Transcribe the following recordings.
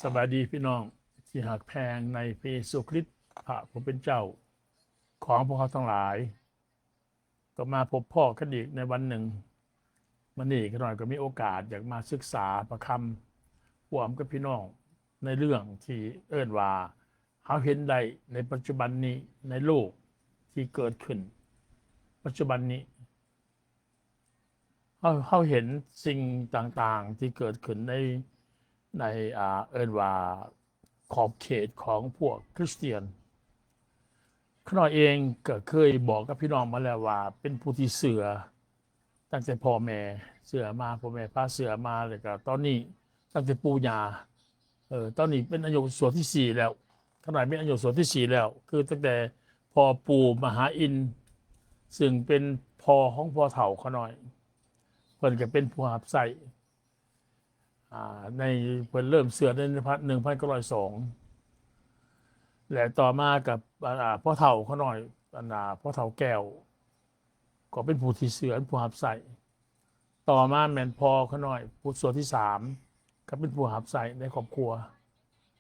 ສະບາຍດີພີ່ນ້ອງທີ່ຮັກແພງໃນພະເຢຊູຄຣິດ ພະຜູ້ເປັນເຈົ້າຂອງພວກເຮົາທັງຫຼາຍ. ກໍມາພົບພໍ້ກັນອີກໃນວັນໜຶ່ງ. ມື້ນີ້ຂ້ານ້ອຍກໍມີໂອກາດຢາກມາສຶກສາພະຄຳຮ່ວມກັບພີ່ນ້ອງ ໃນເລື່ອງທີ່ເອີ້ນວ່າ ເຮົາເຫັນໄດ້ໃນປັດຈຸບັນນີ້ ໃນໂລກທີ່ເກີດຂຶ້ນປັດຈຸບັນນີ້. ເຮົາ ເຮົາເຫັນສິ່ງຕ່າງໆທີ່ເກີດຂຶ້ນໃນ ໃນ ອ່າ ເອີ້ນວ່າຂອບເຂດຂອງພວກຄຣິສຕຽນ. ຂ້ານ້ອຍເອງກໍເຄີຍບອກກັບພີ່ນ້ອງມາແລ້ວວ່າ ເປັນຜູ້ທີ່ເຊື່ອຕັ້ງແຕ່ພໍ່ແມ່ເຊື່ອມາ, ພໍ່ແມ່ພາເຊື່ອມາ, ແລ້ວກໍຕອນນີ້ຕັ້ງແຕ່ປູ່ຍ່າ ເອີ ຕອນນີ້ເປັນອາຍຸສ່ວນທີສີ່ແລ້ວ. ຂ້ານ້ອຍເປັນອາຍຸສ່ວນທີສີ່ແລ້ວ ຄືຕັ້ງແຕ່ພໍ່ປູ່ມະຫາອິນ ຊຶ່ງເປັນພໍ່ຂອງພໍ່ເຖົ້າຂ້ານ້ອຍ ເພິ່ນກໍເປັນຜູ້ຮັບໃຊ້ ອ່າ ໃນ ເພິ່ນເລີ່ມເຊື່ອໃນໜຶ່ງພັນເກົ້າຮ້ອຍສອງ ແລະ ຕໍ່ມາກັບ ອ່າ ພໍ່ເຖົ້າຂ້ານ້ອຍ ອັນນ່າ ພໍ່ເຖົ້າແກ້ວ ກໍເປັນຜູ້ທີ່ເຊື່ອ ເປັນຜູ້ຮັບໃຊ້. ຕໍ່ມາແມ່ນພໍ່ຂ້ານ້ອຍ ຜູ້ສ່ວນທີສາມ ກໍເປັນຜູ້ຮັບໃຊ້ໃນຄອບຄົວ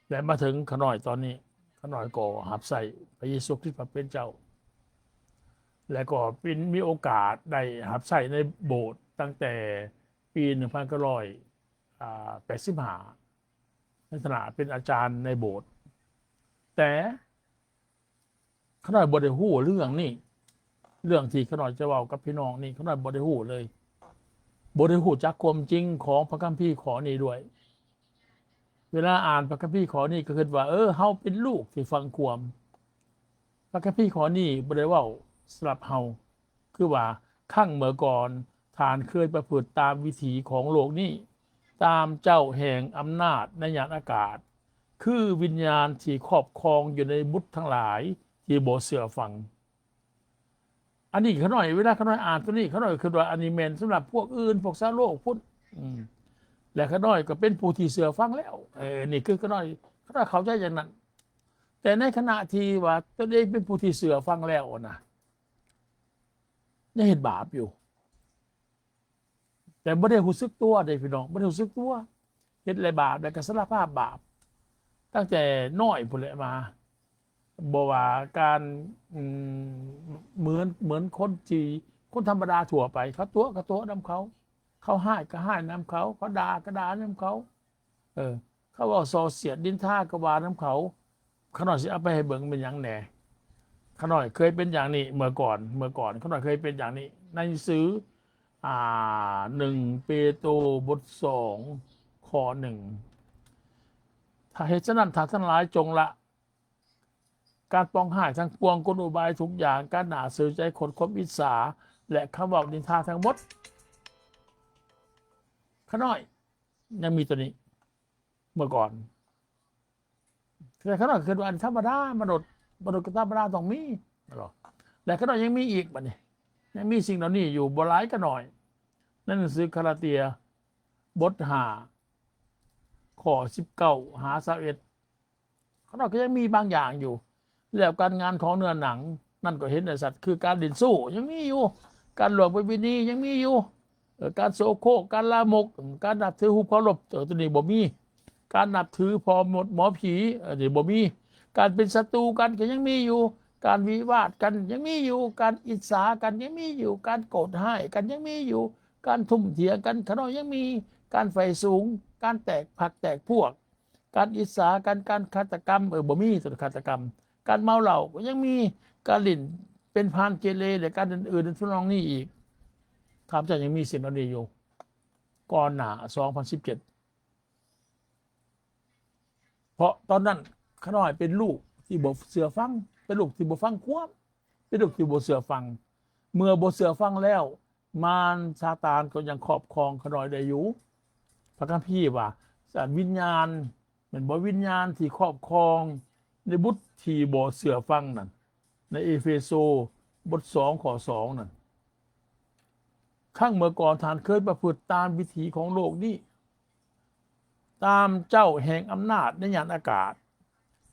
ແລະ ມາເຖິງຂ້ານ້ອຍຕອນນີ້ ຂ້ານ້ອຍກໍຮັບໃຊ້ພະເຢຊູຄຣິດພະເປັນເຈົ້າ ແລະ ກໍເປັນ ມີໂອກາດໄດ້ຮັບໃຊ້ໃນໂບດຕັ້ງແຕ່ປີໜຶ່ງພັນເກົ້າຮ້ອຍແປດສິບຫ້າ ໃນຖານະເປັນອາຈານໃນໂບດ. ແຕ່ ຂ້ານ້ອຍບໍ່ໄດ້ຮູ້ເລື່ອງນີ້ ເລື່ອງທີ່ຂ້ານ້ອຍຈະເວົ້າກັບພີ່ນ້ອງນີ້ ຂ້ານ້ອຍບໍ່ໄດ້ຮູ້ເລີຍ ບໍ່ໄດ້ຮູ້ຈັກຄວາມຈິງຂອງພະຄຳພີຂໍ້ນີ້ດ້ວຍ. ເວລາອ່ານພະຄຳພີຂໍ້ນີ້ກໍຄິດວ່າ ເອີ ເຮົາເປັນລູກທີ່ຟັງຄວາມ. ພະຄຳພີຂໍ້ນີ້ບໍ່ໄດ້ເວົ້າສຳລັບເຮົາ ຄືວ່າ ຄັ້ງເມື່ອກ່ອນ ທ່ານເຄີຍປະພຶດຕາມວິຖີຂອງໂລກນີ້, ຕາມເຈົ້າແຫ່ງອຳນາດໃນຍານອາກາດ, ຄືວິນຍານທີ່ຄອບຄອງຢູ່ໃນບຸດທັງຫຼາຍທີ່ບໍ່ເຊື່ອຟັງ. ອັນນີ້ຂ້ານ້ອຍ ເວລາຂ້ານ້ອຍອ່ານຕົວນີ້ ຂ້ານ້ອຍຄິດວ່າອັນນີ້ແມ່ນສຳລັບພວກອື່ນ ພວກຊາວໂລກພຸ້ນ. ອືມ ແລະ ຂ້ານ້ອຍກໍເປັນຜູ້ທີ່ເຊື່ອຟັງແລ້ວ. ເອີ ນີ້ຄືຂ້ານ້ອຍ ຂ້ານ້ອຍເຂົ້າໃຈຢ່າງນັ້ນ. ແຕ່ໃນຂະນະທີ່ວ່າຕົນເອງເປັນຜູ້ທີ່ເຊື່ອຟັງແລ້ວນະ ຍັງເຮັດບາບຢູ່ ແຕ່ບໍ່ໄດ້ຮູ້ສຶກຕົວເດ້ພີ່ນ້ອງ ບໍ່ໄດ້ຮູ້ສຶກຕົວ ເຮັດແລະບາບ ແລ້ວກໍສາລະພາບບາບຕັ້ງແຕ່ນ້ອຍພຸ້ນແຫຼະມາ. ບໍ່ວ່າການ ອືມ ເໝືອນ ເໝືອນຄົນທີ່ ຄົນທຳມະດາທົ່ວໄປ ເຂົາຕົວະກໍຕົວະນຳເຂົາ ເຂົາຮ້າຍກໍຮ້າຍນຳເຂົາ ເຂົາດ່າກໍດ່ານຳເຂົາ. ເອີ ເຂົາເວົ້າສໍ່ສຽດນິນທາກໍວ່ານຳເຂົາ. ຂ້ານ້ອຍຊິເອົາໄປໃຫ້ເບິ່ງແມ່ນຫຍັງແດ່. ຂ້ານ້ອຍເຄີຍເປັນຢ່າງນີ້ເມື່ອກ່ອນ ເມື່ອກ່ອນຂ້ານ້ອຍເຄີຍເປັນຢ່າງນີ້. ໃນໜັງສື ອ່າ ໜຶ່ງເປໂຕ ບົດສອງ ຂໍ້ໜຶ່ງ ຖ້າເຮັດສະນັ້ນ ທ່ານທັງຫຼາຍຈົ່ງລະການປອງຮ້າຍທັງປວງ, ກົນອຸບາຍທຸກຢ່າງ, ການໜ້າເສີຍໃຈ, ຄົນຄວາມອິດສາ ແລະ ຄຳເວົ້ານິນທາທັງໝົດ. ຂ້ານ້ອຍຍັງມີຕົວນີ້ເມື່ອກ່ອນ. ແຕ່ຂ້ານ້ອຍກໍຄິດວ່າອັນທຳມະດາ ມະນຸດ ມະນຸດກໍທຳມະດາຕ້ອງມີ ແລະ ຂ້ານ້ອຍຍັງມີອີກ ບັດນີ້ຍັງມີສິ່ງເຫຼົ່ານີ້ຢູ່ ບໍ່ຫຼາຍກໍໜ້ອຍ. ໃນໜັງສືກາລາເຕຍ ບົດຫ້າ ຂໍ້ສິບເກົ້າຫາຊາວເອັດ ຂ້ານ້ອຍກໍຍັງມີບາງຢ່າງຢູ່. ແລ້ວການງານຂອງເນື້ອໜັງນັ້ນກໍເຫັນໄດ້ຊັດ ຄືການຫຼິ້ນຊູ້ຍັງມີຢູ່, ການລ່ວງປະເວນີຍັງມີຢູ່, ເອີ ການໂສໂຄກ ການລາມົກ ການນັບຖືຮູບເຄົາລົບ ເອີ ຕົວນີ້ບໍ່ມີ. ການນັບຖືພໍ່ມົດໝໍຜີ ເອີ ນີ້ບໍ່ມີ. ການເປັນສັດຕູກັນກໍຍັງມີຢູ່, ການວິວາດກັນຍັງມີຢູ່, ການອິດສາກັນຍັງມີຢູ່, ການໂກດຮ້າຍກັນຍັງມີຢູ່, ການທຸ່ມຖຽງກັນຂະນ້ອຍຍັງມີ, ການໃຝ່ສູງ, ການແຕກພັກແຕກພວກ, ການອິດສາກັນ, ການຄາດຕະກຳ ເອີ ບໍ່ມີຕົວຄາດຕະກຳ, ການເມົາເຫຼົ້າກໍຍັງມີ, ການຫຼິ້ນເປັນພານເກເລ ແລະ ການອື່ນໆໃນທຳນອງນີ້ອີກ. ຂ້າພະເຈົ້າຍັງມີສິ່ງເຫຼົ່ານີ້ຢູ່ ກ່ອນໜ້າສອງພັນສິບເຈັດ ເພາະຕອນນັ້ນຂ້ານ້ອຍເປັນລູກທີ່ບໍ່ເຊື່ອຟັງ, ເປັນລູກທີ່ບໍ່ຟັງຄວາມ, ເປັນລູກທີ່ບໍ່ເຊື່ອຟັງ. ເມື່ອບໍ່ເຊື່ອຟັງແລ້ວ ມານຊາຕານກໍຍັງຄອບຄອງຂ້ານ້ອຍໄດ້ຢູ່. ພະຄຳພີວ່າ ວິນຍານ ແມ່ນບໍ່? ວິນຍານທີ່ຄອບຄອງໃນບຸດທີ່ບໍ່ເຊື່ອຟັງນັ້ນ ໃນເອເຟໂຊ ບົດສອງ ຂໍ້ສອງນັ້ນ. ຄັ້ງເມື່ອກ່ອນທ່ານເຄີຍປະພຶດຕາມວິຖີຂອງໂລກນີ້, ຕາມເຈົ້າແຫ່ງອຳນາດໃນຍານອາກາດ,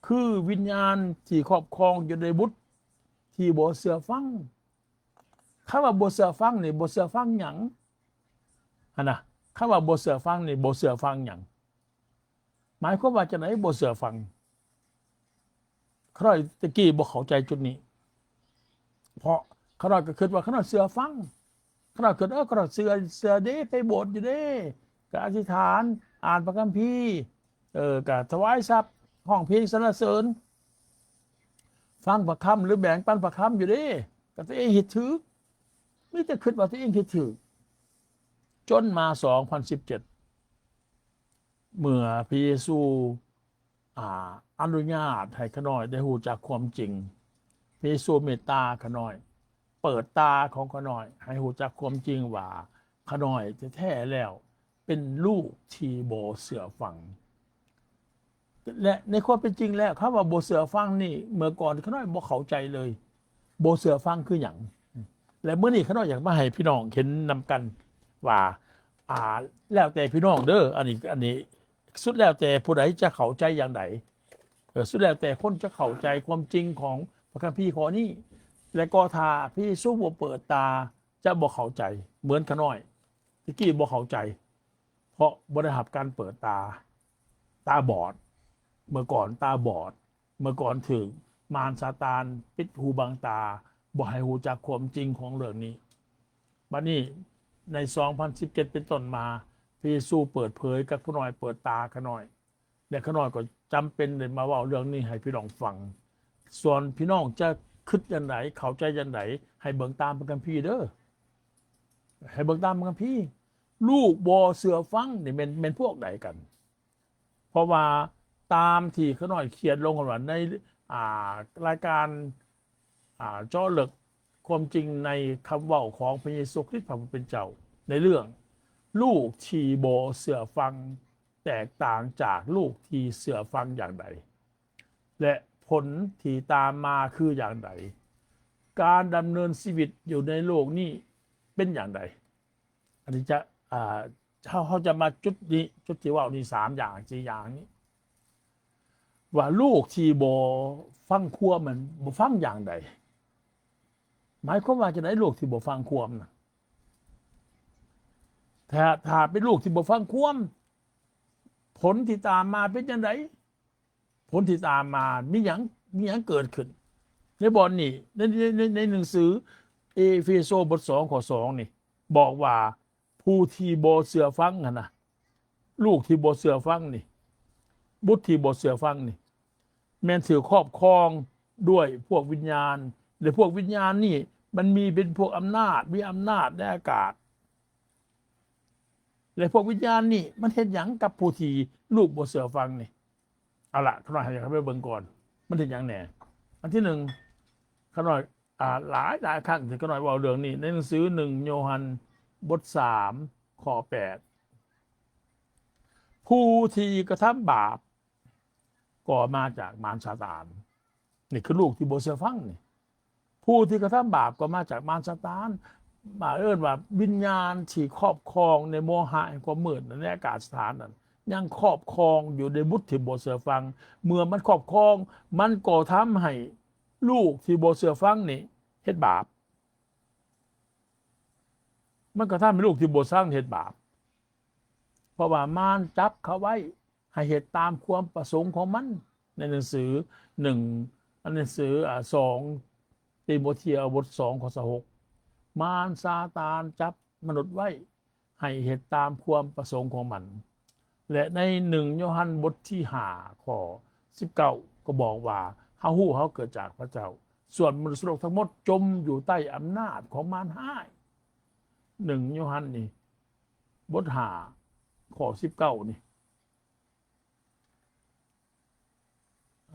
ຄືວິນຍານທີ່ຄອບຄອງຢູ່ໃນບຸດທີ່ບໍ່ເຊື່ອຟັງ. ຄຳວ່າບໍ່ເຊື່ອຟັງນີ້ ບໍ່ເຊື່ອຟັງຫຍັງ? ຫັ້ນນະ, ຄຳວ່າບໍ່ເຊື່ອຟັງນີ້ ບໍ່ເຊື່ອຟັງຫຍັງ? ໝາຍຄວາມວ່າຈັ່ງໃດ ບໍ່ເຊື່ອຟັງ? ຂ້ານ້ອຍແຕ່ກີ້ບໍ່ເຂົ້າໃຈຈຸດນີ້ ເພາະຂ້ານ້ອຍກໍຄິດວ່າຂ້ານ້ອຍເຊື່ອຟັງ, ຂ້ານ້ອຍຄິດ ເອີ ຂ້ານ້ອຍເຊື່ອ ເຊື່ອເດ້ ໄປໂບດຢູ່ເດ້ ກໍອະທິຖານ ອ່ານພະຄຳພີ ເອີ ກໍຖວາຍຊັບ ຮ້ອງເພງສັນລະເສີນ ຟັງພະຄຳ ຫຼືແບ່ງປັນພະຄຳຢູ່ເດ້ ກໍຕົວເອງເຮັດຖືກ ມີແຕ່ຄິດວ່າຕົວເອງເຮັດຖືກ. ຈົນມາສອງພັນສິບເຈັດ ເມື່ອພະເຢຊູ ອາ ອະນຸຍາດໃຫ້ຂ້ານ້ອຍໄດ້ຮູ້ຈັກຄວາມຈິງ, ພະເຢຊູເມດຕາຂ້ານ້ອຍ, ເປີດຕາຂອງຂ້ານ້ອຍໃຫ້ຮູ້ຈັກຄວາມຈິງວ່າຂ້ານ້ອຍແທ້ໆແລ້ວເປັນລູກທີ່ບໍ່ເຊື່ອຟັງ. ແລະ ໃນຄວາມເປັນຈິງແລ້ວ ຄຳວ່າບໍ່ເຊື່ອຟັງນີ້ ເມື່ອກ່ອນຂ້ານ້ອຍບໍ່ເຂົ້າໃຈເລີຍ ບໍ່ເຊື່ອຟັງຄືຫຍັງ? ແລະ ມື້ນີ້ຂ້ານ້ອຍຢາກມາໃຫ້ພີ່ນ້ອງເຫັນນຳກັນວ່າ ອາ ແລ້ວແຕ່ພີ່ນ້ອງເດີ ອັນນີ້ ອັນນີ້ ສຸດແລ້ວແຕ່ຜູ້ໃດຈະເຂົ້າໃຈຢ່າງໃດ ເອີ ສຸດແລ້ວແຕ່ຄົນຈະເຂົ້າໃຈຄວາມຈິງຂອງພະຄຳພີຂໍ້ນີ້ ແລະ ກໍຖ້າພະເຢຊູບໍ່ເປີດຕາ ຈະບໍ່ເຂົ້າໃຈເໝືອນຂ້ານ້ອຍ ແຕ່ກີ້ບໍ່ເຂົ້າໃຈ ເພາະບໍ່ໄດ້ຮັບການເປີດຕາ ຕາບອດ ເມື່ອກ່ອນຕາບອດ ເມື່ອກ່ອນຖືກມານຊາຕານປິດຫູບັງຕາ ບໍ່ໃຫ້ຮູ້ຈັກຄວາມຈິງຂອງເລື່ອງນີ້. ບັດນີ້ໃນສອງພັນສິບເຈັດເປັນຕົ້ນມາ ພະເຢຊູເປີດເຜີຍກັບຂ້ານ້ອຍ ເປີດຕາຂ້ານ້ອຍ ແລະ ຂ້ານ້ອຍກໍຈຳເປັນໄດ້ມາເວົ້າເລື່ອງນີ້ໃຫ້ພີ່ນ້ອງຟັງ. ສ່ວນພີ່ນ້ອງຈະຄິດຢ່າງໃດ ເຂົ້າໃຈຢ່າງໃດ ໃຫ້ເບິ່ງຕາມພະຄຳພີເດີ ໃຫ້ເບິ່ງຕາມພະຄຳພີ. ລູກບໍ່ເຊື່ອຟັງນີ້ແມ່ນ ແມ່ນພວກໃດກັນ? ເພາະວ່າຕາມທີ່ຂ້ານ້ອຍຂຽນລົງວ່າໃນ ອ່າ ລາຍການ ອ່າ ເຈາະເລິກຄວາມຈິງໃນຄຳເວົ້າຂອງພະເຢຊູຄຣິດພະຜູ້ເປັນເຈົ້າ ໃນເລື່ອງລູກທີ່ບໍ່ເຊື່ອຟັງແຕກຕ່າງຈາກລູກທີ່ເຊື່ອຟັງຢ່າງໃດ ແລະ ຜົນທີ່ຕາມມາຄືຢ່າງໃດ? ການດຳເນີນຊີວິດຢູ່ໃນໂລກນີ້ເປັນຢ່າງໃດ? ອັນນີ້ຈະ ອ່າ ເຮົາ ເຮົາຈະມາຈຸດນີ້ ຈຸດທີ່ເວົ້ານີ້ ສາມຢ່າງ ສີ່ຢ່າງນີ້ ວ່າລູກທີ່ບໍ່ຟັງຄວາມ ມັນບໍ່ຟັງຢ່າງໃດ? ໝາຍຄວາມວ່າຈັ່ງໃດ ລູກທີ່ບໍ່ຟັງຄວາມນະ? ຖ້າ ຖ້າເປັນລູກທີ່ບໍ່ຟັງຄວາມ ຜົນທີ່ຕາມມາເປັນຈັ່ງໃດ? ຜົນທີ່ຕາມມາມີຫຍັງ ມີຫຍັງເກີດຂຶ້ນ? ໃນບ່ອນນີ້ ໃນ ໃນ ໃນ ໃນໜັງສືເອເຟໂຊບົດສອງ ຂໍ້ສອງນີ້ ບອກວ່າ ຜູ້ທີ່ບໍ່ເຊື່ອຟັງຫັ້ນນະ ລູກທີ່ບໍ່ເຊື່ອຟັງນີ້ ບຸດທີ່ບໍ່ເຊື່ອຟັງນີ້ ແມ່ນຖືກຄອບຄອງດ້ວຍພວກວິນຍານ ແລະ ພວກວິນຍານນີ້ມັນມີເປັນພວກອຳນາດ ມີອຳນາດໃນອາກາດ ແລະ ພວກວິນຍານນີ້ມັນເຮັດຫຍັງກັບຜູ້ທີ່ລູກບໍ່ເຊື່ອຟັງນີ້? ເອົາລະ ຂ້ານ້ອຍໃຫ້ໄປເບິ່ງກ່ອນ ມັນເຮັດຫຍັງແດ່? ອັນທີໜຶ່ງ ຂ້ານ້ອຍ ອ່າ ຫຼາຍ ຫຼາຍຄັ້ງທີ່ຂ້ານ້ອຍເວົ້າເລື່ອງນີ້ ໃນໜັງສືໜຶ່ງໂຍຮັນບົດສາມ ຂໍ້ແປດ ຜູ້ທີ່ກະທຳບາບກໍມາຈາກມານຊາຕານ. ນີ້ຄືລູກທີ່ບໍ່ເຊື່ອຟັງນີ້. ຜູ້ທີ່ກະທຳບາບກໍມາຈາກມານຊາຕານ. ມາເອີ້ນວ່າວິນຍານທີ່ຄອບຄອງໃນໂມຫະແຫ່ງຄວາມມືດ ໃນອາກາດສະຖານນັ້ນ ຍັງຄອບຄອງຢູ່ໃນບຸດທີ່ບໍ່ເຊື່ອຟັງ. ເມື່ອມັນຄອບຄອງ ມັນກໍທຳໃຫ້ລູກທີ່ບໍ່ເຊື່ອຟັງນີ້ເຮັດບາບ. ມັນກໍທຳໃຫ້ລູກທີ່ບໍ່ເຊື່ອຟັງເຮັດບາບ. ເພາະວ່າມານຈັບເຂົາໄວ້ ໃຫ້ເຮັດຕາມຄວາມປະສົງຂອງມັນ. ໃນໜັງສືໜຶ່ງ ອັນໜັງສື ອ່າ ສອງຕີໂມທຽວ ບົດສອງ ຂໍ້ຊາວຫົກ ມານຊາຕານຈັບມະນຸດໄວ້ ໃຫ້ເຮັດຕາມຄວາມປະສົງຂອງມັນ. ແລະ ໃນໜຶ່ງໂຍຮັນບົດທີຫ້າ ຂໍ້ສິບເກົ້າ ກໍບອກວ່າ ເຮົາຮູ້ເຮົາເກີດຈາກພະເຈົ້າ, ສ່ວນມະນຸດສະໂລກທັງໝົດຈົມຢູ່ໃຕ້ອຳນາດຂອງມານຮ້າຍ. ໜຶ່ງໂຍຮັນນີ້ ບົດຫ້າ ຂໍ້ສິບເກົ້ານີ້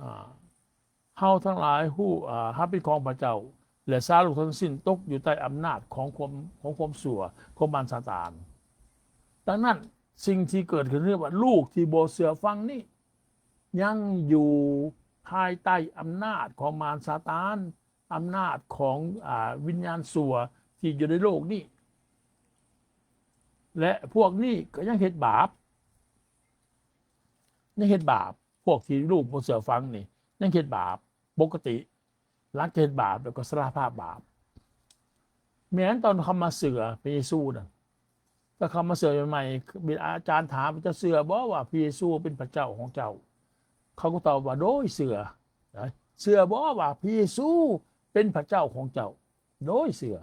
ອ່າ ເຮົາທັງຫຼາຍຮູ້ ອ່າ ເຮົາເປັນຂອງພະເຈົ້າ ແລະ ຊາວໂລກທັງສິ້ນຕົກຢູ່ໃຕ້ອຳນາດຂອງຄວາມ ຂອງຄວາມຊົ່ວຂອງມານຊາຕານ. ດັ່ງນັ້ນ ສິ່ງທີ່ເກີດຂຶ້ນຄືວ່າ ລູກທີ່ບໍ່ເຊື່ອຟັງນີ້ ຍັງຢູ່ພາຍໃຕ້ອຳນາດຂອງມານຊາຕານ, ອຳນາດຂອງ ອາ ວິນຍານຊົ່ວທີ່ຢູ່ໃນໂລກນີ້ ແລະ ພວກນີ້ກໍຍັງເຮັດບາບ ຍັງເຮັດບາບ. ພວກທີ່ລູກບໍ່ເຊື່ອຟັງນີ້ຍັງເຮັດບາບປົກກະຕິ, ຫຼັງຈາກເຮັດບາບແລ້ວກໍສາລະພາບບາບ. ແມ່ນຕອນເຂົາມາເຊື່ອພະເຢຊູນັ້ນ ກໍເຂົ້າມາເຊື່ອໃໝ່ໆ ອາຈານຖາມວ່າ ເຈົ້າເຊື່ອບໍ່ວ່າພະເຢຊູເປັນພະເຈົ້າຂອງເຈົ້າ? ເຂົາກໍຕອບວ່າ ໂດຍເຊື່ອ. ເຊື່ອບໍ່ວ່າພະເຢຊູເປັນພະເຈົ້າຂອງເຈົ້າ? ໂດຍເຊື່ອ.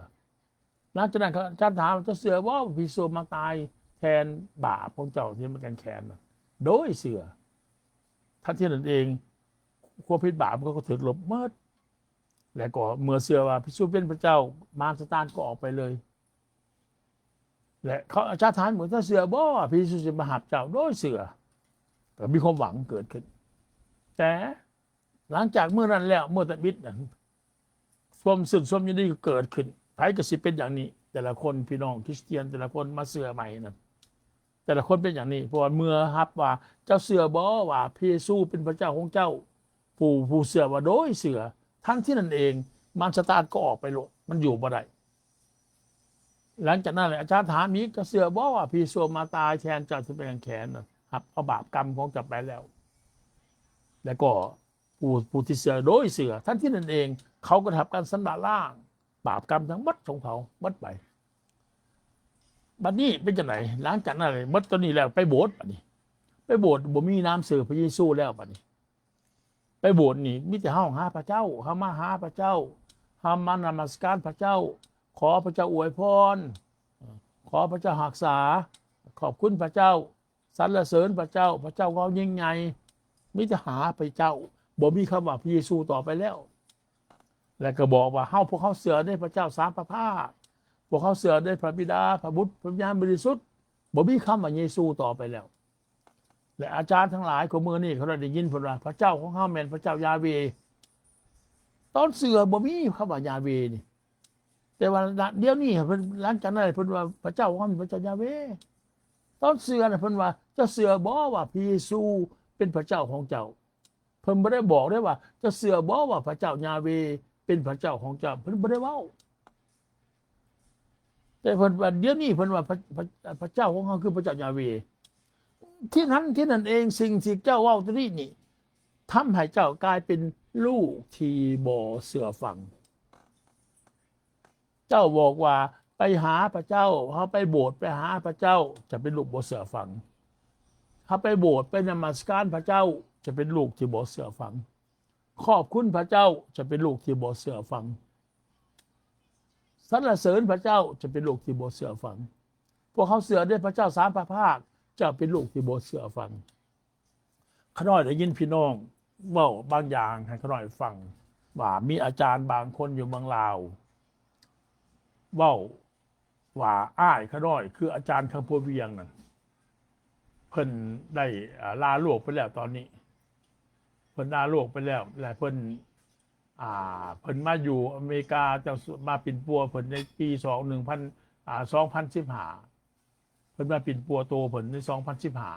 ຫຼັງຈາກນັ້ນ ອາຈານຖາມວ່າ ເຈົ້າເຊື່ອບໍ່ວ່າພະເຢຊູມາຕາຍແທນບາບຂອງເຈົ້າທີ່ມັນແຂນນະ? ໂດຍເຊື່ອ. ທັນທີນັ້ນເອງ ຄວາມຜິດບາບຂອງເຂົາກໍຖືກລົບໝົດ. ແລະກໍເມື່ອເຊື່ອວ່າພະເຢຊູເປັນພະເຈົ້າ ມານຊາຕານກໍອອກໄປເລີຍ. ແລະເຂົາ ອາຈານຖາມວ່າ ເຈົ້າເຊື່ອບໍ່ວ່າພະເຢຊູຊິມາຮັບເຈົ້າ? ໂດຍເຊື່ອ. ກໍມີຄວາມຫວັງເກີດຂຶ້ນ. ແຕ່ຫຼັງຈາກມື້ນັ້ນແລ້ວ ມື້ຕະບິດນັ້ນ ຄວາມຊື່ນຊົມຍິນດີກໍເກີດຂຶ້ນ. ໃຜກໍຊິເປັນຢ່າງນີ້ ແຕ່ລະຄົນ ພີ່ນ້ອງຄຣິສຕຽນແຕ່ລະຄົນມາເຊື່ອໃໝ່ນັ້ນ ແຕ່ລະຄົນເປັນຢ່າງນີ້ ເພາະວ່າເມື່ອຮັບວ່າ ເຈົ້າເຊື່ອບໍ່ວ່າພະເຢຊູເປັນພະເຈົ້າຂອງເຈົ້າ? ຜູ້ ຜູ້ເຊື່ອວ່າ ໂດຍເຊື່ອ. ທັນທີນັ້ນເອງ ມານຊາຕານກໍອອກໄປໂລດ ມັນຢູ່ບໍ່ໄດ້. ຫຼັງຈາກນັ້ນແຫຼະ ອາຈານຖາມອີກ ເຈົ້າເຊື່ອບໍ່ວ່າພະເຢຊູມາຕາຍແທນເຈົ້າທີ່ໄປກາງແຂນ ຮັບເອົາບາບກຳຂອງເຈົ້າໄປແລ້ວ? ແລ້ວກໍ ຜູ້ ຜູ້ທີ່ເຊື່ອໂດຍເຊື່ອ ທັນທີນັ້ນເອງ ເຂົາກໍໄດ້ຮັບການຊຳລະລ້າງບາບກຳທັງໝົດຂອງເຂົາໝົດໄປ. ບັດນີ້ເປັນຈັ່ງໃດ? ຫຼັງຈາກນັ້ນໝົດຕົວນີ້ແລ້ວ ໄປໂບດ ບັດນີ້ໄປໂບດ ບໍ່ມີນາມຊື່ພະເຢຊູແລ້ວ. ບັດນີ້ໄປໂບດນີ້ມີແຕ່ເຮົາຫາພະເຈົ້າ ເຮົາມາຫາພະເຈົ້າ ເຮົາມານະມັດສະການພະເຈົ້າ ຂໍພະເຈົ້າອວຍພອນ ຂໍພະເຈົ້າຮັກສາ ຂອບຄຸນພະເຈົ້າ ສັນລະເສີນພະເຈົ້າ ພະເຈົ້າເຮົາຍິ່ງໃຫຍ່. ມີແຕ່ຫາພະເຈົ້າ ບໍ່ມີຄຳວ່າພະເຢຊູຕໍ່ໄປແລ້ວ. ແລະກໍບອກວ່າ ເຮົາ ພວກເຮົາເຊື່ອໃນພະເຈົ້າສາມພະພາກ ພວກເຮົາເຊື່ອໃນພະບິດາ ພະບຸດ ພະວິນຍານບໍລິສຸດ. ບໍ່ມີຄຳວ່າເຢຊູຕໍ່ໄປແລ້ວ. ແລະອາຈານທັງຫຼາຍຂອງມື້ນີ້ ເຂົາໄດ້ຍິນເພິ່ນວ່າ ພະເຈົ້າຂອງເຮົາແມ່ນພະເຈົ້າຢາເວ. ຕອນເຊື່ອບໍ່ມີຄຳວ່າຢາເວນີ້. ແຕ່ວ່າດຽວນີ້ເພິ່ນ ຫຼັງຈາກນັ້ນເພິ່ນວ່າ ພະເຈົ້າຂອງເຮົາແມ່ນພະເຈົ້າຢາເວ. ຕອນເຊື່ອນະ ເພິ່ນວ່າ ເຈົ້າເຊື່ອບໍ່ວ່າພະເຢຊູເປັນພະເຈົ້າຂອງເຈົ້າ? ເພິ່ນບໍ່ໄດ້ບອກເດ້ວ່າ ເຈົ້າເຊື່ອບໍ່ວ່າພະເຈົ້າຢາເວເປັນພະເຈົ້າຂອງເຈົ້າ? ເພິ່ນບໍ່ໄດ້ເວົ້າ. ແຕ່ເພິ່ນວ່າ ດຽວນີ້ເພິ່ນວ່າ ພະ ພະ ພະເຈົ້າຂອງເຮົາຄືພະເຈົ້າຢາເວ. ທີ່ນັ້ນ ທີ່ນັ້ນເອງ ສິ່ງທີ່ເຈົ້າເວົ້າຕົວນີ້ນີ້ ທຳໃຫ້ເຈົ້າກາຍເປັນລູກທີ່ບໍ່ເຊື່ອຟັງ. ເຈົ້າບອກວ່າ ໄປຫາພະເຈົ້າ ເຮົາໄປໂບດໄປຫາພະເຈົ້າ ຈະເປັນລູກບໍ່ເຊື່ອຟັງ. ເຮົາໄປໂບດໄປນະມັດສະການພະເຈົ້າ ຈະເປັນລູກທີ່ບໍ່ເຊື່ອຟັງ. ຂອບຄຸນພະເຈົ້າ ຈະເປັນລູກທີ່ບໍ່ເຊື່ອຟັງ. ສັນລະເສີນພະເຈົ້າ ຈະເປັນລູກທີ່ບໍ່ເຊື່ອຟັງ. ພວກເຮົາເຊື່ອໃນພະເຈົ້າສາມພະພາກ ຈະເປັນລູກທີ່ບໍ່ເຊື່ອຟັງ. ຂ້ານ້ອຍໄດ້ຍິນພີ່ນ້ອງເວົ້າບາງຢ່າງໃຫ້ຂ້ານ້ອຍຟັງ ວ່າມີອາຈານບາງຄົນຢູ່ເມືອງລາວ ເວົ້າວ່າອ້າຍຂ້ານ້ອຍ ຄືອາຈານຄຳພົນວຽງນັ້ນ ເພິ່ນໄດ້ ອາ ລາໂລກໄປແລ້ວຕອນນີ້. ເພິ່ນລາໂລກໄປແລ້ວ ແລະ ເພິ່ນ ອ່າ ເພິ່ນມາຢູ່ອາເມລິກາ ເຈົ້າ ມາປິ່ນປົວເພິ່ນໃນປີສອງ ໜຶ່ງພັນ ອ່າ ສອງພັນສິບຫ້າ ເພິ່ນມາປິ່ນປົວໂຕເພິ່ນໃນສອງພັນສິບຫ້າ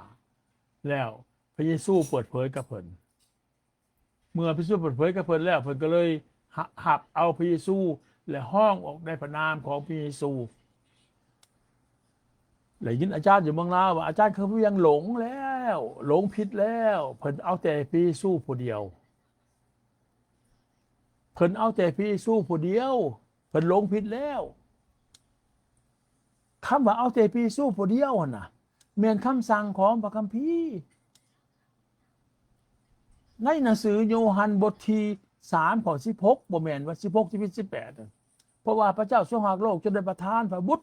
ແລ້ວພະເຢຊູເປີດເຜີຍກັບເພິ່ນ. ເມື່ອພະເຢຊູເປີດເຜີຍກັບເພິ່ນແລ້ວ ເພິ່ນກໍເລີຍ ຮະ ຮັບເອົາພະເຢຊູ ແລະ ຮ້ອງອອກໃນພະນາມຂອງພະເຢຊູ. ໄດ້ຍິນອາຈານຢູ່ເມືອງລາວວ່າ ອາຈານຄຳພົນວຽງຫຼົງແລ້ວ ຫຼົງຜິດແລ້ວ ເພິ່ນເອົາແຕ່ພະເຢຊູຜູ້ດຽວ. ເພິ່ນເອົາແຕ່ພະເຢຊູຜູ້ດຽວ ເພິ່ນຫຼົງຜິດແລ້ວ. ຄຳວ່າເອົາແຕ່ພະເຢຊູຜູ້ດຽວຫັ້ນນະ ແມ່ນຄຳສັ່ງຂອງພະຄຳພີ. ໃນໜັງສືໂຍຮັນບົດທີສາມ ຂໍ້ສິບຫົກ ບໍ່ແມ່ນວ່າສິບຫົກ ສິບເອັດ ສິບແປດ ເພາະວ່າພະເຈົ້າຊົງຮັກໂລກຈົນໄດ້ປະທານພະບຸດ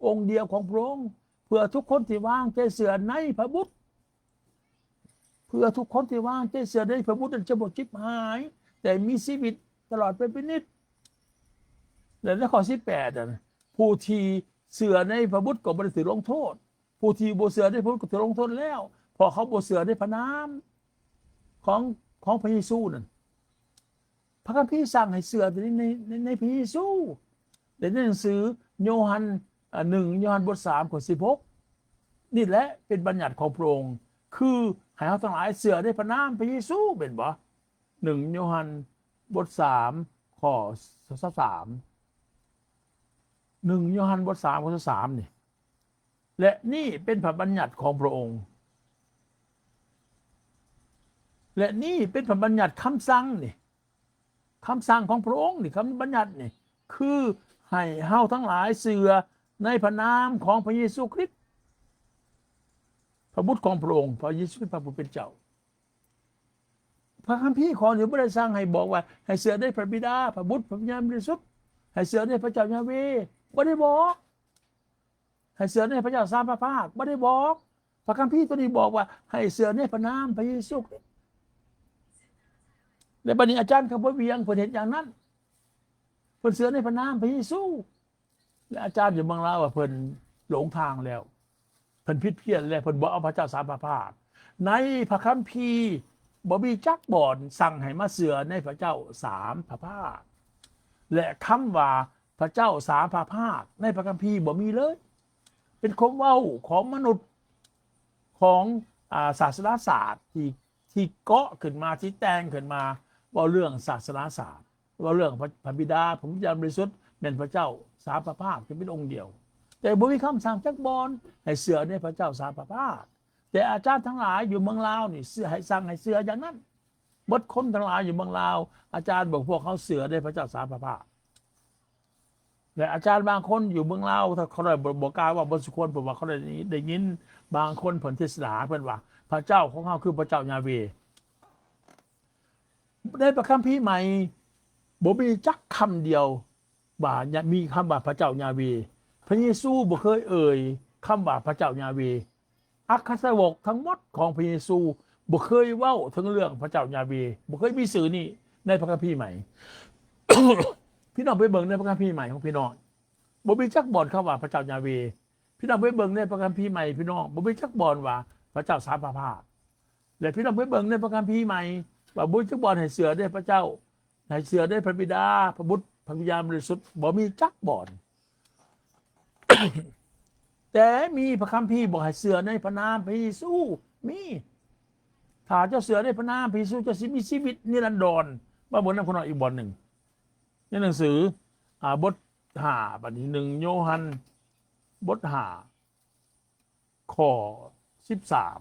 ອົງດຽວຂອງພະອົງ ເພື່ອທຸກຄົນທີ່ວາງໃຈເຊື່ອໃນພະບຸດ. ເພື່ອທຸກຄົນທີ່ວາງໃຈເຊື່ອໃນພະບຸດນັ້ນຈະບໍ່ຈິບຫາຍ ແຕ່ມີຊີວິດຕະຫຼອດໄປເປັນນິດ. ແລະໃນຂໍ້ສິບແປດນັ້ນ ຜູ້ທີ່ເຊື່ອໃນພະບຸດກໍບໍ່ໄດ້ຖືກລົງໂທດ ຜູ້ທີ່ບໍ່ເຊື່ອໃນພະບຸດກໍຖືກລົງໂທດແລ້ວ ເພາະເຂົາບໍ່ເຊື່ອໃນພະນາມຂອງ ຂອງພະເຢຊູນັ້ນ. ພະຄຳພີສັ່ງໃຫ້ເຊື່ອໃນ ໃນ ໃນ ໃນພະເຢຊູ ແລະ ໃນໜັງສືໂຍຮັນ ອາ ໜຶ່ງໂຍຮັນບົດສາມ ຂໍ້ສິບຫົກ ນີ້ແຫຼະເປັນບັນຍັດຂອງພະອົງ ຄືໃຫ້ເຮົາທັງຫຼາຍເຊື່ອໃນພະນາມພະເຢຊູ ແມ່ນບໍ່? ໜຶ່ງໂຍຮັນບົດສາມ ຂໍ້ຊາວສາມ ໜຶ່ງໂຍຮັນບົດສາມ ຂໍ້ຊາວສາມນີ້. ແລະນີ້ເປັນພະບັນຍັດຂອງພະອົງ ແລະນີ້ເປັນພະບັນຍັດຄຳສັ່ງນີ້ ຄຳສັ່ງຂອງພະອົງນີ້ ຄຳບັນຍັດນີ້ ຄືໃຫ້ເຮົາທັງຫຼາຍເຊື່ອ ໃນພະນາມຂອງພະເຢຊູຄຣິດ ພະບຸດຂອງພະອົງ, ພະເຢຊູຄຣິດ ພະຜູ້ເປັນເຈົ້າ. ພະຄຳພີຂໍ້ນີ້ບໍ່ໄດ້ສັ່ງໃຫ້ບອກວ່າ ໃຫ້ເຊື່ອໃນພະບິດາ, ພະບຸດ, ພະວິນຍານບໍລິສຸດ, ໃຫ້ເຊື່ອໃນພະເຈົ້າຢາເວ, ບໍ່ໄດ້ບອກ. ໃຫ້ເຊື່ອໃນພະເຈົ້າສາມພະພາກ, ບໍ່ໄດ້ບອກ. ພະຄຳພີຕົວນີ້ບອກວ່າ ໃຫ້ເຊື່ອໃນພະນາມພະເຢຊູຄຣິດ. ແລະ ບັດນີ້ອາຈານຄຳພົນວຽງ ເພິ່ນເຮັດຢ່າງນັ້ນ, ເພິ່ນເຊື່ອໃນພະນາມພະເຢຊູ. ແລະ ອາຈານຢູ່ເມືອງລາວວ່າເພິ່ນຫຼົງທາງແລ້ວ, ເພິ່ນຜິດພຽນແລ້ວ, ເພິ່ນບໍ່ເອົາພະເຈົ້າສາມພະພາກ. ໃນພະຄຳພີບໍ່ມີຈັກບ່ອນສັ່ງໃຫ້ມາເຊື່ອໃນພະເຈົ້າສາມພະພາກ ແລະ ຄຳວ່າພະເຈົ້າສາມພະພາກໃນພະຄຳພີບໍ່ມີເລີຍ. ເປັນຄວາມເວົ້າຂອງມະນຸດ ຂອງ ອາ ສາສະໜາສາດທີ່ ທີ່ເກາະຂຶ້ນມາ, ທີ່ແຕ່ງຂຶ້ນມາ ເວົ້າເລື່ອງສາສະໜາສາດ, ເວົ້າເລື່ອງພະ ພະບິດາ, ພະວິນຍານບໍລິສຸດ ແມ່ນພະເຈົ້າສາມພະພາກທີ່ເປັນອົງດຽວ, ແຕ່ບໍ່ມີຄຳສັ່ງຈັກບ່ອນໃຫ້ເຊື່ອໃນພະເຈົ້າສາມພະພາກ. ແຕ່ອາຈານທັງຫຼາຍຢູ່ເມືອງລາວນີ້ເຊື່ອ ໃຫ້ ສັ່ງໃຫ້ເຊື່ອຢ່າງນັ້ນ. ເບິດຄົນທັງຫຼາຍຢູ່ເມືອງລາວ, ອາຈານບອກພວກເຮົາເຊື່ອໃນພະເຈົ້າສາມພະພາກ. ແລະ ອາຈານບາງຄົນຢູ່ເມືອງລາວ ເຂົາໄດ້ ບໍ່ ບໍ່ກ້າເວົ້າເບິດສູ່ຄົນ, ເພາະວ່າເຂົາໄດ້ ໄດ້ຍິນບາງຄົນເພິ່ນເທດສະໜາ ເພິ່ນວ່າພະເຈົ້າຂອງເຮົາຄືພະເຈົ້າຢາເວ. ໃນພະຄຳພີໃໝ່ບໍ່ມີຈັກຄຳດຽວວ່າ ມີຄຳວ່າພະເຈົ້າຢາເວ. ພະເຢຊູບໍ່ເຄີຍເອີ່ຍຄຳວ່າພະເຈົ້າຢາເວ. ອັກຄະສາວົກທັງໝົດຂອງພະເຢຊູບໍ່ເຄີຍເວົ້າເຖິງເລື່ອງພະເຈົ້າຢາເວ, ບໍ່ເຄີຍມີຊື່ນີ້ໃນພະຄຳພີໃໝ່. ພີ່ນ້ອງໄປເບິ່ງໃນພະຄຳພີໃໝ່ຂອງພີ່ນ້ອງ, ບໍ່ມີຈັກບ່ອນຄຳວ່າພະເຈົ້າຢາເວ. ພີ່ນ້ອງໄປເບິ່ງໃນພະຄຳພີໃໝ່, ພີ່ນ້ອງ, ບໍ່ມີຈັກບ່ອນວ່າພະເຈົ້າສາມພະພາກ. ແລະ ພີ່ນ້ອງໄປເບິ່ງໃນພະຄຳພີໃໝ່ ວ່າບໍ່ມີຈັກບ່ອນໃຫ້ເຊື່ອໃນພະເຈົ້າ, ໃຫ້ເຊື່ອໃນພະບິດາ, ພະບຸດ, ພະວິນຍານບໍລິສຸດ, ບໍ່ມີຈັກບ່ອນ. ແຕ່ມີພະຄຳພີບອກໃຫ້ເຊື່ອໃນພະນາມພະເຢຊູ, ມີ. ຖ້າເຈົ້າເຊື່ອໃນພະນາມພະເຢຊູ, ເຈົ້າຊິມີຊີວິດນິລັນດອນ. ມາເບິ່ງນຳຂ້ານ້ອຍອີກບ່ອນໜຶ່ງ ໃນໜັງສື ອາ ບົດຫ້າ ບັດນີ້ ໜຶ່ງໂຍຮັນ ບົດຫ້າ ຂໍ້ສິບສາມ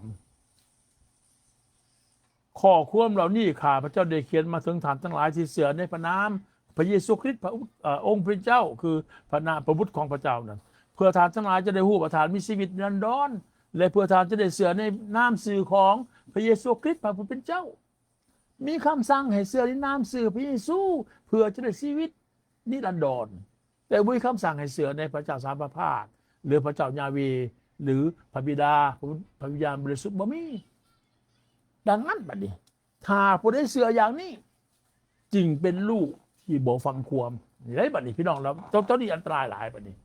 ຂໍ້ຄວາມເຫຼົ່ານີ້ຂ້າພະເຈົ້າໄດ້ຂຽນມາເຖິງທ່ານທັງຫຼາຍທີ່ເຊື່ອໃນພະນາມພະເຢຊູຄຣິດ ພະ ເອີ ອົງພະເຈົ້າ ຄືພະນາມ ພະບຸດຂອງພະເຈົ້ານັ້ນ, ເພື່ອທ່ານທັງຫຼາຍຈະໄດ້ຮູ້ວ່າທ່ານມີຊີວິດນິລັນດອນ ແລະ ເພື່ອທ່ານຈະໄດ້ເຊື່ອໃນນາມຊື່ຂອງພະເຢຊູຄຣິດ ພະຜູ້ເປັນເຈົ້າ. ມີຄຳສັ່ງໃຫ້ເຊື່ອໃນນາມຊື່ພະເຢຊູ ເພື່ອຈະໄດ້ຊີວິດນິລັນດອນ, ແຕ່ບໍ່ມີຄຳສັ່ງໃຫ້ເຊື່ອໃນພະເຈົ້າສາມພະພາກ ຫຼື ພະເຈົ້າຢາເວ ຫຼື ພະບິດາ, ພະ ພະວິນຍານບໍລິສຸດ, ບໍ່ມີ. ດັ່ງນັ້ນບັດນີ້ ຖ້າຜູ້ໃດເຊື່ອຢ່າງນີ້ ຈຶ່ງເປັນລູກທີ່ບໍ່ຟັງຄວາມ. ນີ້ໄດ໋ບັດນີ້ ພີ່ນ້ອງ, ແລ້ວ ໂຕ ໂຕນີ້ອັນຕະລາຍຫຼາຍບັດນີ້.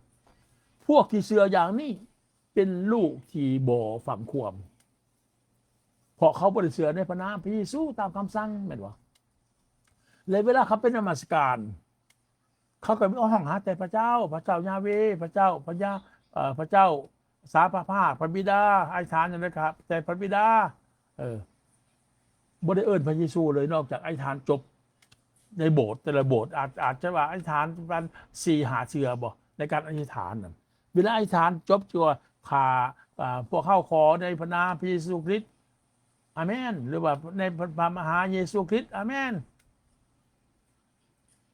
ພວກທີ່ເຊື່ອຢ່າງນີ້ເປັນລູກທີ່ບໍ່ຟັງຄວາມ. ເພາະເຂົາບໍ່ໄດ້ເຊື່ອໃນພະນາມພະເຢຊູຕາມຄຳສັ່ງ ແມ່ນບໍ່? ແລະ ເວລາເຂົາໄປນະມັດສະການ ເຂົາກໍຮ້ອງຫາແຕ່ພະເຈົ້າ, ພະເຈົ້າຢາເວ, ພະເຈົ້າ ພະຍາ ເອີ ພະເຈົ້າສາມພະພາກ, ພະບິດາ, ອະທິຖານຫຍັງໃດກໍແຕ່ພະບິດາ, ເອີ ບໍ່ໄດ້ເອີ້ນພະເຢຊູເລີຍ ນອກຈາກອະທິຖານຈົບໃນໂບດ, ແຕ່ລະໂບດອາດ ອາດຈະວ່າອະທິຖານປະມານສີ່ຫ້າເທື່ອບໍ ໃນການອະທິຖານນັ້ນ. ເວລາອະທິຖານຈົບ ຄືວ່າ ຂ້າ ອາ ພວກເຮົາຂໍໃນພະນາມພະເຢຊູຄຣິດ ອາເມນ, ຫຼືວ່າໃນພະ ພະມະຫາເຢຊູຄຣິດ ອາເມນ.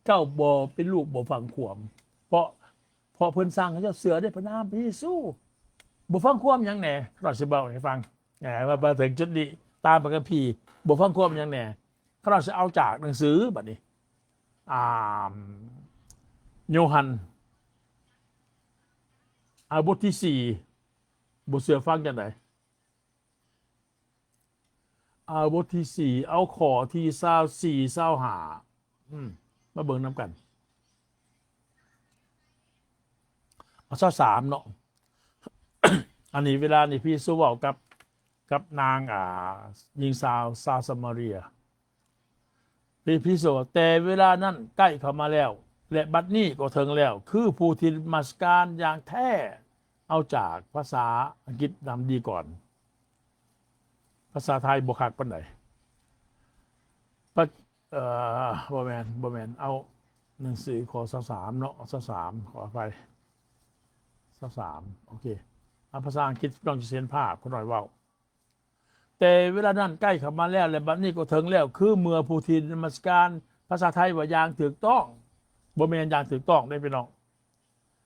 ເຈົ້າບໍ່ເປັນລູກບໍ່ຟັງຄວາມ, ເພາະ ເພາະເພິ່ນສັ່ງໃຫ້ເຈົ້າເຊື່ອໃນພະນາມພະເຢຊູ. ບໍ່ຟັງຄວາມຫຍັງແດ່? ຂ້ານ້ອຍຊິເວົ້າໃຫ້ຟັງ. ເອີ ມາ ມາເຖິງຈຸດນີ້ ຕາມພະຄຳພີ ບໍ່ຟັງຄວາມຫຍັງແດ່? ຂ້ານ້ອຍຊິເອົາຈາກໜັງສືບັດນີ້ ອາ ໂຍຮັນ ອາ ບົດທີສີ່ ບໍ່ເຊື່ອຟັງຈັ່ງໃດ? ເອົາບົດທີສີ່ ເອົາຂໍ້ທີຊາວສີ່ ຊາວຫ້າ ອືມ ມາເບິ່ງນຳກັນ. ເອົາຊາວສາມເນາະ. ອັນນີ້ເວລານີ້ພະເຢຊູເວົ້າກັບ ກັບນາງ ອ່າ ຍິງສາວຊາວສະມາເຣຍ. ພະ ພະເຢຊູວ່າ ແຕ່ເວລານັ້ນໃກ້ເຂົ້າມາແລ້ວ ແລະ ບັດນີ້ກໍເຖິງແລ້ວ ຄືຜູ້ທີ່ນະມັດສະການຢ່າງແທ້. ເອົາຈາກພາສາອັງກິດນຳດີກ່ອນ. ພາສາໄທບໍ່ຄັກປານໃດ. ພະ ເອີ ບໍ່ແມ່ນ ບໍ່ແມ່ນ. ເອົາໜັງສືຂໍ້ຊາວສາມເນາະ ຊາວສາມ ຂໍອະໄພ ຊາວສາມ ໂອເຄ. ເອົາພາສາອັງກິດ ພີ່ນ້ອງຈະເຫັນພາບ ຂ້ານ້ອຍເວົ້າ. ແຕ່ເວລານັ້ນໃກ້ເຂົ້າມາແລ້ວ ແລະ ບັດນີ້ກໍເຖິງແລ້ວ ຄືເມື່ອຜູ້ທີ່ນະມັດສະການ ພາສາໄທວ່າຢ່າງຖືກຕ້ອງ ບໍ່ແມ່ນຢ່າງຖືກຕ້ອງເດ້ພີ່ນ້ອງ.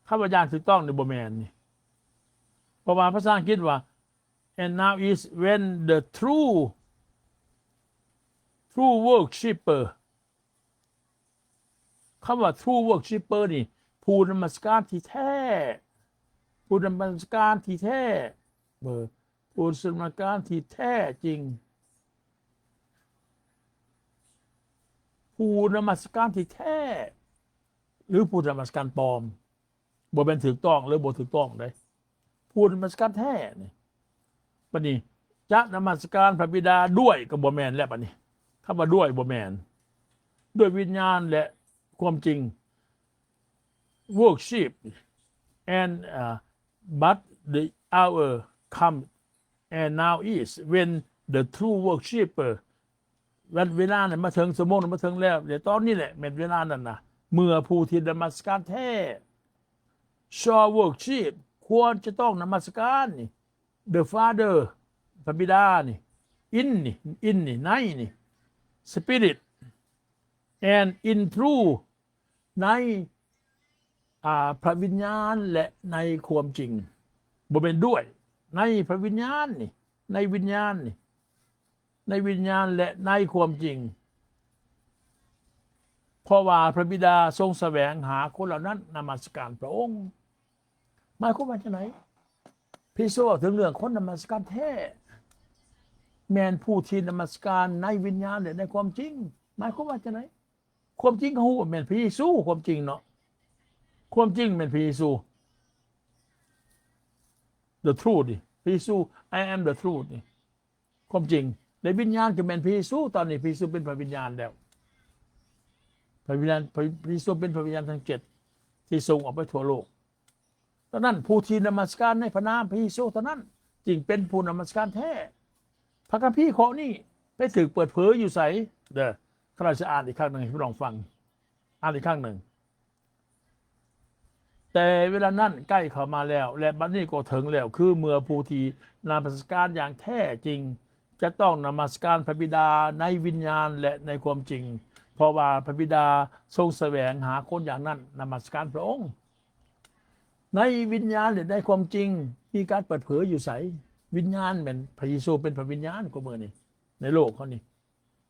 ຄຳວ່າຢ່າງຖືກຕ້ອງນີ້ບໍ່ແມ່ນນີ້ ເພາະວ່າພາສາອັງກິດວ່າ and now is when the true true worshipper ຄຳວ່າ true worshipper ນີ້ ຜູ້ນະມັດສະການທີ່ແທ້ ຜູ້ນະມັດສະການທີ່ແທ້ ເອີ ຜູ້ນະມັດສະການທີ່ແທ້ຈິງ ຜູ້ນະມັດສະການທີ່ແທ້ ຫຼື ຜູ້ນະມັດສະການປອມ ບໍ່ແມ່ນຖືກຕ້ອງ ຫຼື ບໍ່ຖືກຕ້ອງເດ້ ຜູ້ນະມັດສະການແທ້ນີ້. ບັດນີ້ ຈະນະມັດສະການພະບິດາດ້ວຍ ກໍບໍ່ແມ່ນແລ້ວ ບັດນີ້ ຄຳວ່າດ້ວຍບໍ່ແມ່ນ ດ້ວຍວິນຍານ ແລະ ຄວາມຈິງ worship and, uh, but the hour come and now is when the true worshipper ວັນເວລານັ້ນມາເຖິງ ຊົ່ວໂມງນັ້ນມາເຖິງແລ້ວ ແລະ ຕອນນີ້ແຫຼະແມ່ນເວລານັ້ນນະ ເມື່ອຜູ້ທີ່ນະມັດສະການແທ້ shall worship ຄວນຈະຕ້ອງນະມັດສະການນີ້ the Father ພະບິດານີ້ in ນີ້ in ນີ້ ໃນນີ້ Spirit and in truth ໃນ ອ່າ ພະວິນຍານ ແລະ ໃນຄວາມຈິງ ບໍ່ແມ່ນດ້ວຍ ໃນພະວິນຍານນີ້ ໃນວິນຍານນີ້ ໃນວິນຍານ ແລະ ໃນຄວາມຈິງ ເພາະວ່າພະບິດາຊົງສະແຫວງຫາຄົນເຫຼົ່ານັ້ນນະມັດສະການພະອົງ. ໝາຍຄວາມວ່າຈັ່ງໃດ? ພະເຢຊູເວົ້າເຖິງເລື່ອງຄົນນະມັດສະການແທ້ ແມ່ນຜູ້ທີ່ນະມັດສະການໃນວິນຍານ ແລະ ໃນຄວາມຈິງ. ໝາຍຄວາມວ່າຈັ່ງໃດ? ຄວາມຈິງເຮົາຮູ້ວ່າແມ່ນພະເຢຊູ ຄວາມຈິງເນາະ ຄວາມຈິງແມ່ນພະເຢຊູ the truth ນີ້ ພະເຢຊູ I am the truth ນີ້ ຄວາມຈິງ ແລະ ວິນຍານກໍແມ່ນພະເຢຊູ. ຕອນນີ້ພະເຢຊູເປັນພະວິນຍານແລ້ວ ພະວິນຍານ ພະ ພະເຢຊູເປັນພະວິນຍານທັງເຈັດ ທີ່ສົ່ງອອກໄປທົ່ວໂລກ. ດັ່ງນັ້ນ ຜູ້ທີ່ນະມັດສະການໃນພະນາມພະເຢຊູເທົ່ານັ້ນ ຈຶ່ງເປັນຜູ້ນະມັດສະການແທ້. ພະຄຳພີຂໍ້ນີ້ໄປຖືກເປີດເຜີຍຢູ່ໃສ? ເດີ ຂ້າພະເຈົ້າຈະອ່ານອີກຄັ້ງໜຶ່ງໃຫ້ພີ່ນ້ອງຟັງ ອ່ານອີກຄັ້ງໜຶ່ງ. ແຕ່ເວລານັ້ນໃກ້ເຂົ້າມາແລ້ວ ແລະ ບັດນີ້ກໍເຖິງແລ້ວ ຄືເມື່ອຜູ້ທີ່ນະມັດສະການຢ່າງແທ້ຈິງ ຈະຕ້ອງນະມັດສະການພະບິດາໃນວິນຍານ ແລະ ໃນຄວາມຈິງ ເພາະວ່າພະບິດາຊົງສະແຫວງຫາຄົນຢ່າງນັ້ນນະມັດສະການພະອົງ. ໃນວິນຍານ ແລະ ໃນຄວາມຈິງ ມີການເປີດເຜີຍຢູ່ໃສ? ວິນຍານແມ່ນ ພະເຢຊູເປັນພະວິນຍານ ກວ່າມື້ນີ້ ໃນໂລກເຮົານີ້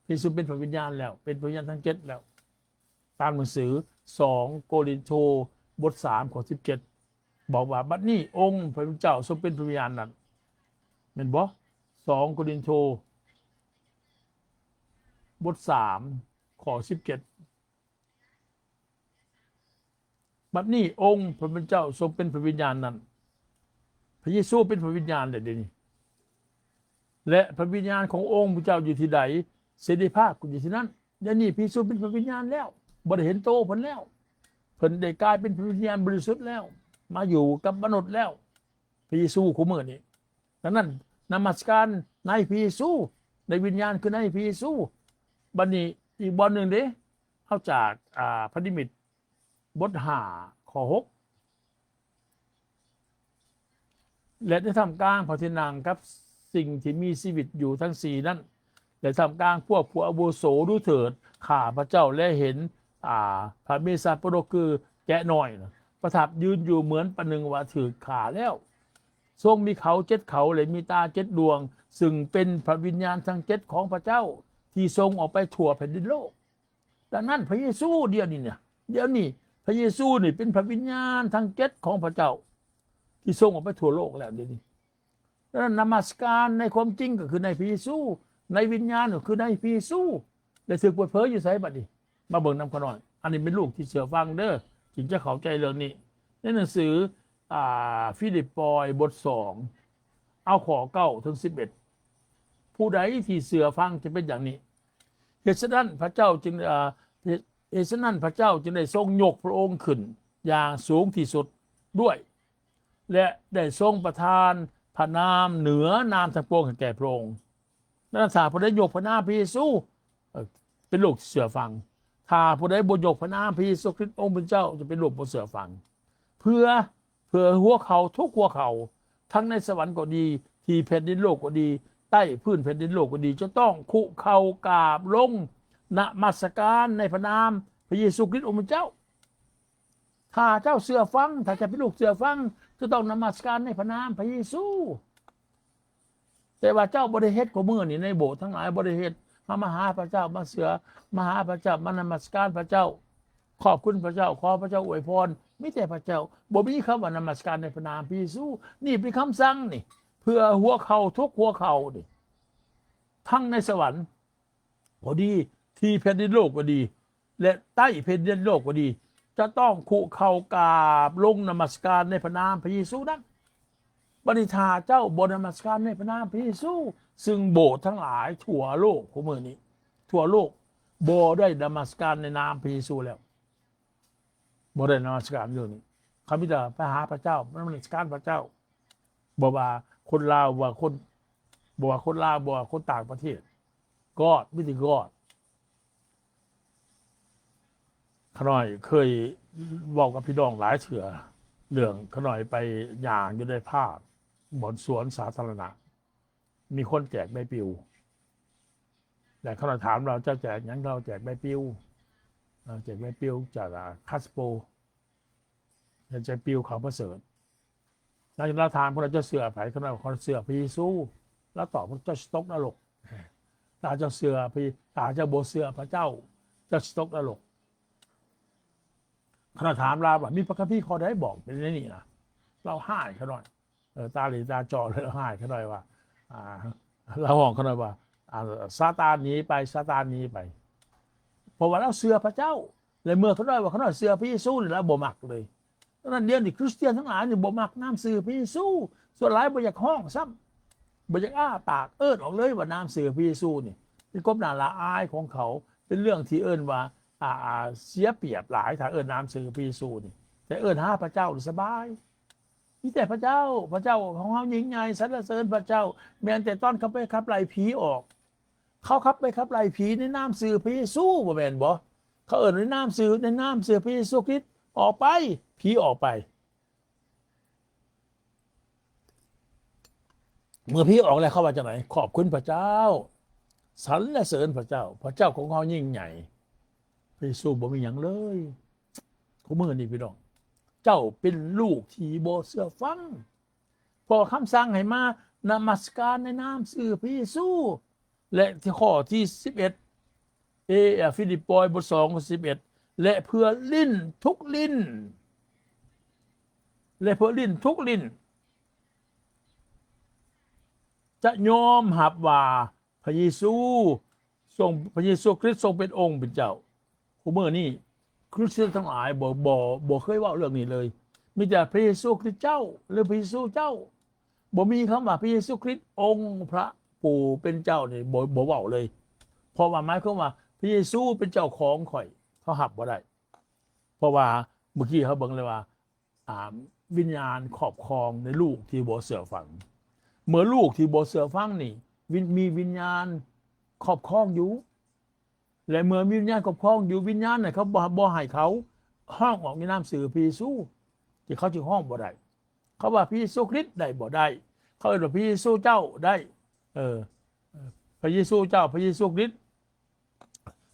ພະເຢຊູເປັນພະວິນຍານແລ້ວ ເປັນພະວິນຍານທັງເຈັດແລ້ວ. ຕາມໜັງສືສອງໂກລິນໂທ ບົດສາມ ຂໍ້ສິບເຈັດ ບອກວ່າ ບັດນີ້ອົງພະເຈົ້າຊົງເປັນພະວິນຍານນັ້ນ ແມ່ນບໍ່? ສອງໂກລິນໂທ ບົດສາມ ຂໍ້ສິບເຈັດ ບັດນີ້ອົງພະເຈົ້າຊົງເປັນພະວິນຍານນັ້ນ ພະເຢຊູເປັນພະວິນຍານແລ້ວດຽວນີ້ ແລະ ພະວິນຍານຂອງອົງພະເຈົ້າຢູ່ທີ່ໃດ ເສລີພາບກໍຢູ່ທີ່ນັ້ນ. ດຽວນີ້ພະເຢຊູເປັນພະວິນຍານແລ້ວ ບໍ່ໄດ້ເຫັນໂຕເພິ່ນແລ້ວ ເພິ່ນໄດ້ກາຍເປັນພະວິນຍານບໍລິສຸດແລ້ວ ມາຢູ່ກັບມະນຸດແລ້ວ ພະເຢຊູຄູ່ມື້ນີ້. ດັ່ງນັ້ນ ນະມັດສະການໃນພະເຢຊູ ໃນວິນຍານຄືໃນພະເຢຊູ. ບັດນີ້ອີກບ່ອນໜຶ່ງເດ້ ເອົາຈາກ ອ່າ ພະນິມິດ ບົດຫ້າ ຂໍ້ຫົກ ແລະ ໃນທ່າມກາງພະທີ່ນັ່ງກັບສິ່ງທີ່ມີຊີວິດຢູ່ທັງສີ່ນັ້ນ ແລະ ທ່າມກາງພວກຜູ້ອາວຸໂສ ດູເຖີດ ຂ້າພະເຈົ້າແລເຫັນ ອ່າ ພະເມສາປະດົກຄືແກະນ້ອຍນະ ປະທັບຢືນຢູ່ເໝືອນປະໜຶ່ງວ່າຖືກຂ້າແລ້ວ. ຊົງມີເຂົາເຈັດເຂົາ ແລະ ມີຕາເຈັດດວງ ຊຶ່ງເປັນພະວິນຍານທັງເຈັດຂອງພະເຈົ້າ ທີ່ສົ່ງອອກໄປທົ່ວແຜ່ນດິນໂລກ. ດັ່ງນັ້ນ ພະເຢຊູດຽວນີ້ນະ ດຽວນີ້ພະເຢຊູນີ້ເປັນພະວິນຍານທັງເຈັດຂອງພະເຈົ້າ ທີ່ສົ່ງອອກໄປທົ່ວໂລກແລ້ວດຽວນີ້. ດັ່ງນັ້ນ ນະມັດສະການໃນຄວາມຈິງກໍຄືໃນພະເຢຊູ, ໃນວິນຍານກໍຄືໃນພະເຢຊູ ແລະ ຖືກເປີດເຜີຍຢູ່ໃສບັດນີ້? ມາເບິ່ງນຳຂ້ານ້ອຍ. ອັນນີ້ແມ່ນລູກທີ່ເຊື່ອຟັງເດີ ຈຶ່ງຈະເຂົ້າໃຈເລື່ອງນີ້. ໃນໜັງສື ອ່າ ຟີລິບປອຍ ບົດສອງ ເອົາຂໍ້ເກົ້າເຖິງສິບເອັດ ຜູ້ໃດທີ່ເຊື່ອຟັງຈະເປັນຢ່າງນີ້. ເຫດສະນັ້ນພະເຈົ້າຈຶ່ງ ເອີ ເຫດສະນັ້ນພະເຈົ້າຈຶ່ງໄດ້ຊົງຍົກພະອົງຂຶ້ນຢ່າງສູງທີ່ສຸດດ້ວຍ ແລະ ໄດ້ຊົງປະທານພະນາມເໜືອນາມທັງປວງໃຫ້ແກ່ພະອົງ. ດັ່ງນັ້ນ ຖ້າຜູ້ໃດຍົກພະນາມພະເຢຊູ ເອີ ເປັນລູກທີ່ເຊື່ອຟັງ. ຖ້າຜູ້ໃດບໍ່ຍົກພະນາມພະເຢຊູຄຣິດອົງເປັນເຈົ້າ ຈະເປັນລູກບໍ່ເຊື່ອຟັງ. ເພື່ອ ເພື່ອຫົວເຂົ່າທຸກຫົວເຂົ່າ ທັງໃນສະຫວັນກໍດີ ທີ່ແຜ່ນດິນໂລກກໍດີ ໃຕ້ພື້ນແຜ່ນດິນໂລກກໍດີ ຈະຕ້ອງຄຸເຂົ່າກາບລົງນະມັດສະການໃນພະນາມພະເຢຊູຄຣິດອົງເປັນເຈົ້າ. ເ ຖ້າເຈົ້າເຊື່ອຟັງ, ຖ້າເຈົ້າເປັນລູກເຊື່ອຟັງ, ຈະຕ້ອງນະມັດສະການໃນພະນາມພະເຢຊູ. ແຕ່ວ່າເຈົ້າບໍ່ໄດ້ເຮັດ. ຄູ່ມື້ນີ້ໃນໂບດທັງຫຼາຍບໍ່ໄດ້ເຮັດ. ມາ ມາຫາພະເຈົ້າ, ມາເຊື່ອ, ມາຫາພະເຈົ້າ, ມານະມັດສະການພະເຈົ້າ, ຂອບຄຸນພະເຈົ້າ, ຂໍພະເຈົ້າອວຍພອນ, ມີແຕ່ພະເຈົ້າ. ບໍ່ມີຄຳວ່ານະມັດສະການໃນພະນາມພະເຢຊູ. ນີ້ເປັນຄຳສັ່ງນີ້ ເພື່ອຫົວເຂົ່າທຸກຫົວເຂົ່ານີ້ ທັງໃນສະຫວັນກໍດີ, ທີ່ແຜ່ນດິນໂລກກໍດີ ແລະ ໃຕ້ແຜ່ນດິນໂລກກໍດີ, ຈະຕ້ອງຄຸເຂົ່າກາບລົງນະມັດສະການໃນພະນາມພະເຢຊູນັ້ນ. ບັດນີ້ຖ້າເຈົ້າບໍ່ນະມັດສະການໃນພະນາມພະເຢຊູ, ຊຶ່ງໂບດທັງຫຼາຍທົ່ວໂລກຄູ່ມື້ນີ້, ທົ່ວໂລກບໍ່ໄດ້ນະມັດສະການໃນນາມພະເຢຊູແລ້ວ. ບໍ່ໄດ້ນະມັດສະການຢູ່ນີ້. ເຂົາມີແຕ່ໄປຫາພະເຈົ້າ, ນະມັດສະການພະເຈົ້າ. ບໍ່ວ່າຄົນລາວ, ບໍ່ວ່າຄົນ, ບໍ່ວ່າຄົນລາວ, ບໍ່ວ່າຄົນຕ່າງປະເທດ. God, ມີແຕ່ God. ຂ້ານ້ອຍເຄີຍເວົ້າກັບພີ່ນ້ອງຫຼາຍເທື່ອ ເລື່ອງຂ້ານ້ອຍໄປຍ່າງຢູ່ໃນພາກບ່ອນສວນສາທາລະນະ. ມີຄົນແຈກໃບປິວ ແລະ ເຂົາຖາມລາວ, ເຈົ້າແຈກຫຍັງ? ລາວແຈກໃບປິວ, ເອີ ແຈກໃບປິວຈາກ ອ່າ ຄາສໂປ, ແລະ ແຈກປິວເຂົ້າປະເສີດ. ແລ້ວລາວຖາມເຂົາວ່າ ເຈົ້າເຊື່ອໃຜ? ເຂົາວ່າ ເຂົາເຊື່ອພະເຢຊູ. ລາວຕອບວ່າ ເຈົ້າຊິຕົກນະລົກ. ຖ້າເຈົ້າເຊື່ອພະ, ຖ້າເຈົ້າບໍ່ເຊື່ອພະເຈົ້າ, ເຈົ້າຊິຕົກນະລົກ. ເຂົາຖາມລາວວ່າ ມີພະຄຳພີຂໍ້ໃດບອກເປັນແນວນີ້ນະ? ລາວຮ້າຍເຂົາໜ້ອຍ. ເອີ ຕາຫຼີຕາຈໍເລີຍ ລາວຮ້າຍເຂົາໜ້ອຍວ່າ ອ່າ ລາວຮ້ອງເຂົາໜ້ອຍວ່າ ອ່າ ຊາຕານໜີໄປ, ຊາຕານໜີໄປ. ເພາະວ່າລາວເຊື່ອພະເຈົ້າ ແລະ ເມື່ອເຂົານ້ອຍວ່າເຂົານ້ອຍເຊື່ອພະເຢຊູນີ້ ລາວບໍ່ມັກເລີຍ. ດັ່ງນັ້ນ ດຽວນີ້ຄຣິສຕຽນທັງຫຼາຍນີ້ບໍ່ມັກນາມຊື່ພະເຢຊູ, ສ່ວນຫຼາຍບໍ່ຢາກຮ້ອງຊ້ຳ, ບໍ່ຢາກອ້າປາກເອີ້ນອອກເລີຍວ່ານາມຊື່ພະເຢຊູນີ້ເປັນຄວາມໜ້າລະອາຍຂອງເຂົາ, ເປັນເລື່ອງທີ່ເອີ້ນວ່າ ອ່າ ເສຍປຽບຫຼາຍ ຖ້າເອີ້ນນາມຊື່ພະເຢຊູນີ້. ແຕ່ເອີ້ນຫາພະເຈົ້ານີ້ສະບາຍ. ມີແຕ່ພະເຈົ້າ, ພະເຈົ້າຂອງເຮົາຍິ່ງໃຫຍ່, ສັນລະເສີນພະເຈົ້າ. ແມ່ນແຕ່ຕອນເຂົາໄປຂັບໄລ່ຜີອອກ, ເຂົາຂັບໄປຂັບໄລ່ຜີໃນນາມຊື່ພະເຢຊູ ບໍ່ແມ່ນບໍ? ເຂົາເອີ້ນໃນນາມຊື່, ໃນນາມຊື່ພະເຢຊູຄຣິດ, ອອກໄປ, ຜີອອກໄປ. ເມື່ອຜີອອກແລ້ວ ເຂົາວ່າຈັ່ງໃດ? ຂອບຄຸນພະເຈົ້າ, ສັນລະເສີນພະເຈົ້າ, ພະເຈົ້າຂອງເຮົາຍິ່ງໃຫຍ່. ພະເຢຊູບໍ່ມີຫຍັງເລີຍ. ຄູ່ມື້ນີ້ພີ່ນ້ອງ, ເຈົ້າເປັນລູກທີ່ບໍ່ເຊື່ອຟັງ, ເພາະຄຳສັ່ງໃຫ້ມານະມັດສະການໃນນາມຊື່ພະເຢຊູ. ແລະ ທີ່ຂໍ້ທີສິບເອັດ ເອ ຟີລິບປອຍ ບົດສອງ ຂໍ້ສິບເອັດ ແລະ ເພື່ອລິ້ນທຸກລິ້ນ ແລະ ເພື່ອລິ້ນທຸກລິ້ນ ຈະຍອມຮັບວ່າ ພະເຢຊູຊົງ, ພະເຢຊູຄຣິດຊົງເປັນອົງເປັນເຈົ້າ. ຄູ່ມື້ນີ້ຄຣິສຕຽນທັງຫຼາຍບໍ່, ບໍ່, ບໍ່ເຄີຍເວົ້າເລື່ອງນີ້ເລີຍ. ມີແຕ່ພະເຢຊູຄຣິດເຈົ້າ ຫຼື ພະເຢຊູເຈົ້າ. ບໍ່ມີຄຳວ່າພະເຢຊູຄຣິດອົງພະຜູ້ເປັນເຈົ້ານີ້ ບໍ່, ບໍ່ເວົ້າເລີຍ. ເພາະວ່າໝາຍຄວາມວ່າພະເຢຊູເປັນເຈົ້າຂອງຂ້ອຍ, ເຂົາຮັບບໍ່ໄດ້. ເພາະວ່າເມື່ອກີ້ເຮົາເບິ່ງແລ້ວວ່າ ອ່າ ວິນຍານຄອບຄອງໃນລູກທີ່ບໍ່ເຊື່ອຟັງ. ເມື່ອລູກທີ່ບໍ່ເຊື່ອຟັງນີ້ ວິນ, ມີວິນຍານຄອບຄອງຢູ່ ແລະ ເມື່ອມີວິນຍານຄອບຄອງຢູ່, ວິນຍານນັ້ນເຂົາບໍ່, ບໍ່ໃຫ້ເຂົາຮ້ອງອອກໃນນາມຊື່ພະເຢຊູ ທີ່ເຂົາຈຶ່ງຮ້ອງບໍ່ໄດ້. ເຂົາວ່າພະເຢຊູຄຣິດໄດ້ບໍ່ໄດ້, ເຂົາເອີ້ນວ່າພະເຢຊູເຈົ້າໄດ້, ເອີ, ພະເຢຊູເຈົ້າ, ພະເຢຊູຄຣິດ,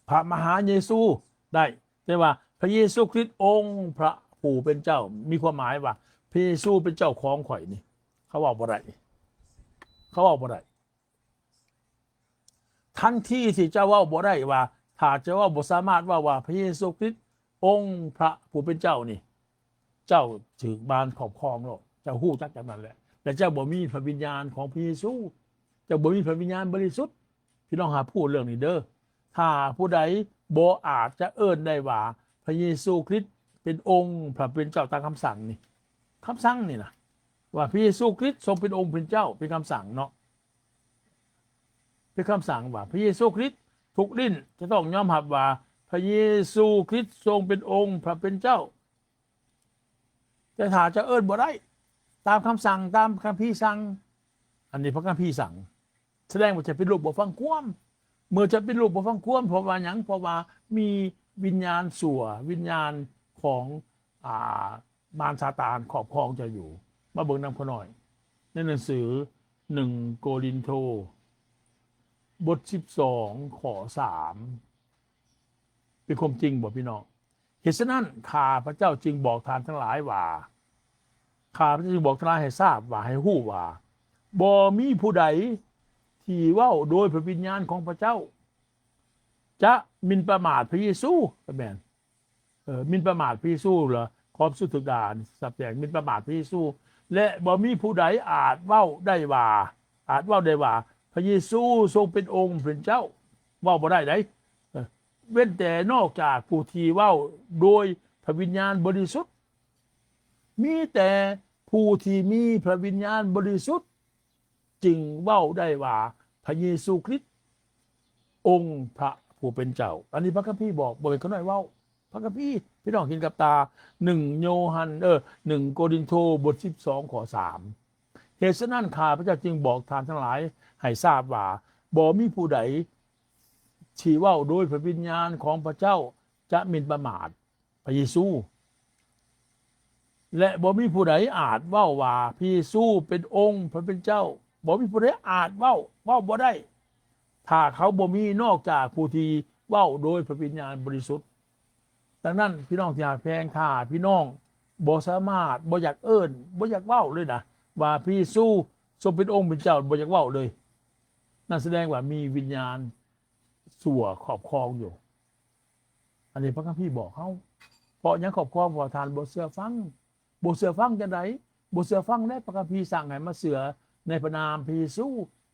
ພະມະຫາເຢຊູໄດ້. ແຕ່ວ່າພະເຢຊູຄຣິດອົງພະຜູ້ເປັນເຈົ້າ ມີຄວາມໝາຍວ່າ ພະເຢຊູເປັນເຈົ້າຂອງຂ້ອຍນີ້ ເຂົາເວົ້າບໍ່ໄດ້, ເຂົາເວົ້າບໍ່ໄດ້. ທັນທີທີ່ເຈົ້າເວົ້າບໍ່ໄດ້ວ່າ, ຖ້າເຈົ້າເວົ້າບໍ່ສາມາດເວົ້າວ່າ ພະເຢຊູຄຣິດອົງພະຜູ້ເປັນເຈົ້ານີ້, ເຈົ້າຖືກມານຄອບຄອງໂລດ. ເຈົ້າຮູ້ຈັກຈາກນັ້ນແຫຼະ. ແລະ ເຈົ້າບໍ່ມີພະວິນຍານຂອງພະເຢຊູ, ເຈົ້າບໍ່ມີພະວິນຍານບໍລິສຸດ. ພີ່ນ້ອງຮັບຮູ້ເລື່ອງນີ້ເດີ້. ຖ້າຜູ້ໃດບໍ່ອາດຈະເອີ້ນໄດ້ວ່າ ພະເຢຊູຄຣິດເປັນອົງພະເປັນເຈົ້າຕາມຄຳສັ່ງນີ້, ຄຳສັ່ງນີ້ນະ, ວ່າພະເຢຊູຄຣິດຊົງເປັນອົງເປັນເຈົ້າ, ເປັນຄຳສັ່ງເນາະ, ເປັນຄຳສັ່ງວ່າ ພະເຢຊູຄຣິດ, ທຸກລິ້ນຈະຕ້ອງຍອມຮັບວ່າ ພະເຢຊູຄຣິດຊົງເປັນອົງພະເປັນເຈົ້າ. ແຕ່ຖ້າເຈົ້າເອີ້ນບໍ່ໄດ້ຕາມຄຳສັ່ງ, ຕາມພະຄຳພີສັ່ງ, ອັນນີ້ພະຄຳພີສັ່ງ, ສະແດງວ່າເຈົ້າເປັນລູກບໍ່ຟັງຄວາມ. ເມື່ອເຈົ້າເປັນລູກບໍ່ຟັງຄວາມ, ເພາະວ່າຫຍັງ? ເພາະວ່າມີວິນຍານຊົ່ວ, ວິນຍານຂອງ, ອ່າ, ມານຊາຕານຄອບຄອງເຈົ້າຢູ່. ມາເບິ່ງນຳຂ້ານ້ອຍ ໃນໜັງສືໜຶ່ງໂກລິນໂທ ບົດສິບສອງ ຂໍ້ສາມ. ເປັນຄວາມຈິງບໍ່ພີ່ນ້ອງ? ເຫດສະນັ້ນ ຂ້າພະເຈົ້າຈຶ່ງບອກທ່ານທັງຫຼາຍວ່າ ຂ້າພະເຈົ້າຈຶ່ງບອກທ່ານທັງຫຼາຍໃຫ້ຊາບວ່າ ໃຫ້ຮູ້ວ່າ ບໍ່ມີຜູ້ໃດທີ່ເວົ້າໂດຍພະວິນຍານຂອງພະເຈົ້າ ຈະໝິ່ນປະໝາດພະເຢຊູ ກໍແມ່ນ ເອີ ໝິ່ນປະໝາດພະເຢຊູ ຫຼື ຄວາມສຸດຖືກດ່ານສັບແສງ ໝິ່ນປະໝາດພະເຢຊູ ແລະ ບໍ່ມີຜູ້ໃດອາດເວົ້າໄດ້ວ່າ ອາດເວົ້າໄດ້ວ່າ ພະເຢຊູຊົງເປັນອົງເປັນເຈົ້າ ເວົ້າບໍ່ໄດ້ໃດ ເອີ ເວັ້ນແຕ່ນອກຈາກຜູ້ທີ່ເວົ້າໂດຍພະວິນຍານບໍລິສຸດ ມີແຕ່ຜູ້ທີ່ມີພະວິນຍານບໍລິສຸດ ຈຶ່ງເວົ້າໄດ້ວ່າ ພະເຢຊູຄຣິດ ອົງພະຜູ້ເປັນເຈົ້າ. ອັນນີ້ພະຄຳພີບອກ ບໍ່ແມ່ນຂ້ານ້ອຍເວົ້າ. ພະຄຳພີ ພີ່ນ້ອງເຫັນກັບຕາ ໜຶ່ງໂຍຮັນ ເອີ ໜຶ່ງໂກລິນໂທ ບົດສິບສອງ ຂໍ້ສາມ. ເຫດສະນັ້ນ ຂ້າພະເຈົ້າຈຶ່ງບອກທ່ານທັງຫຼາຍໃຫ້ຊາບວ່າ ບໍ່ມີຜູ້ໃດທີ່ເວົ້າໂດຍພະວິນຍານຂອງພະເຈົ້າຈະໝິ່ນປະໝາດ ພະເຢຊູ ແລະ ບໍ່ມີຜູ້ໃດອາດເວົ້າວ່າ ພະເຢຊູເປັນອົງພະເປັນເຈົ້າ. ບໍ່ມີຜູ້ໃດອາດເວົ້າ, ເວົ້າບໍ່ໄດ້ ຖ້າເຂົາບໍ່ມີນອກຈາກຜູ້ທີ່ເວົ້າໂດຍພະວິນຍານບໍລິສຸດ. ດັ່ງນັ້ນ ພີ່ນ້ອງທີ່ຮັກແພງ, ຖ້າພີ່ນ້ອງບໍ່ສາມາດ, ບໍ່ຢາກເອີ້ນ, ບໍ່ຢາກເວົ້າເລີຍນະ ວ່າພະເຢຊູຊົງເປັນອົງເປັນເຈົ້າ, ບໍ່ຢາກເວົ້າເລີຍ, ນັ້ນສະແດງວ່າມີວິນຍານຊົ່ວຄອບຄອງຢູ່. ອັນນີ້ພະຄຳພີບອກເຮົາ. ເພາະຫຍັງຄອບຄອງ? ເພາະວ່າທ່ານບໍ່ເຊື່ອຟັງ. ບໍ່ເຊື່ອຟັງຈັ່ງໃດ? ບໍ່ເຊື່ອຟັງແລ້ວ ພະຄຳພີສັ່ງໃຫ້ມາເຊື່ອໃນພະນາມພະເຢຊູ.